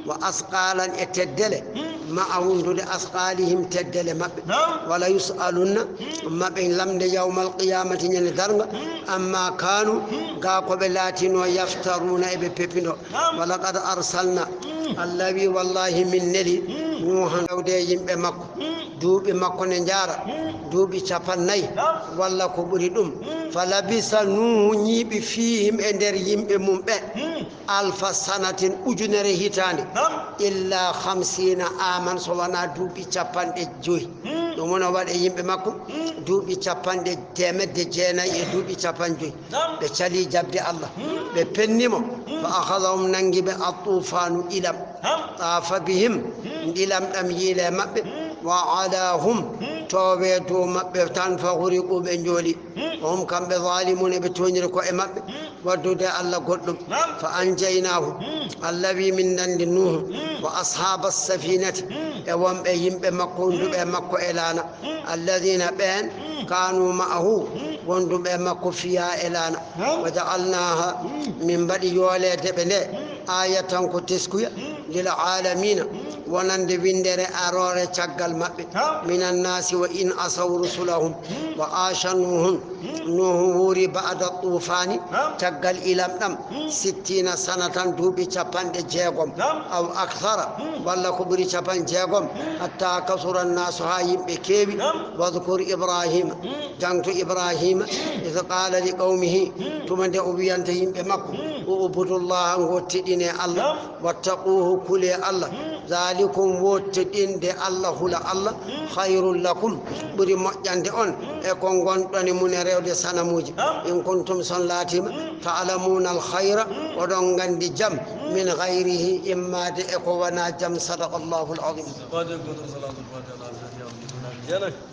Wa asqalan e teddele. Ma a wondude asqalihim teddele maɓɓe. Wala yus'alunna maɓɓe lamde yawmal qiyamati ñande darga. Amma kanu ga ko ɓe latino yaftaruna eɓe pepindo. Wa laqad arsalna. Allah wi wallahi min neli Nuhan tawde yimɓe makko. Duuɓi makko ne njaara duuɓi capannay walla ko ɓuri ɗum. Fa labisa Nuhu ñiiɓi fiihim e nder yimɓe mum ɓe alfa sanatin ujunere hitaande illa hamsina aman so wona duuɓi capanɗe joyi. Ɗum wona waɗe yimɓe makko duuɓi capanɗe teemedde jeenay e duuɓi capanɗe joyi. Ɓe cali jaɓde Allah. Ɓe penni mo. Fa akhadhahum nanngi ɓe at-tuufaanu ilam. Taafa bihim, ndilam ɗam yiile maɓɓe. Wa alahum, toowe dow maɓɓe tan, fa huriqu ɓe njooli. Wa hum kamɓe zalimun eɓe tooñiri ko'e maɓɓe. Waddude Allah goɗɗum. Fa anjaynaahu, Allah wi min nandi Nuhu. Wa ashaaba safinati, e wonɓe yimɓe makko wonduɓe e makko e laana. Alladina ɓeen kanu ma'ahu, wonduɓe e makko fiya e laana. Wa ja'alnaha, min mbaɗi yooleede ɓe nde, ayatan ko teskuya, lil alamina, wonande winndere aroore caggal maɓɓe. Minan nasi wa in asaw rusulahum, wa asha Nuhun, Nuhu wuuri ba'da tuufaani, caggal ilam ɗam, sittina sanatan, duuɓi capanɗe jeegom, aw akthara, walla ko ɓuri capanɗe jeegom, hatta kasura nnasu, haa yimɓe keewi. Wadkur Ibrahima, jangto Ibrahima, id qala li qawmihi, tuma nde o wiyanta yimɓe makko, ubudullaha, ngottiɗine Allah, wattaquhu, kule Allah, zalikum, wottiɗinde Allah, hula Allah, khayrun lakum, ɓuri moƴƴande on e ko ngonɗon e mum e rewde sanamuuji. In kuntum, son laatima, ta'lamuna al khayra, oɗon nganndi jam, min ghayrihi, immaade e ko wona jam. Sadaqallahu al azim.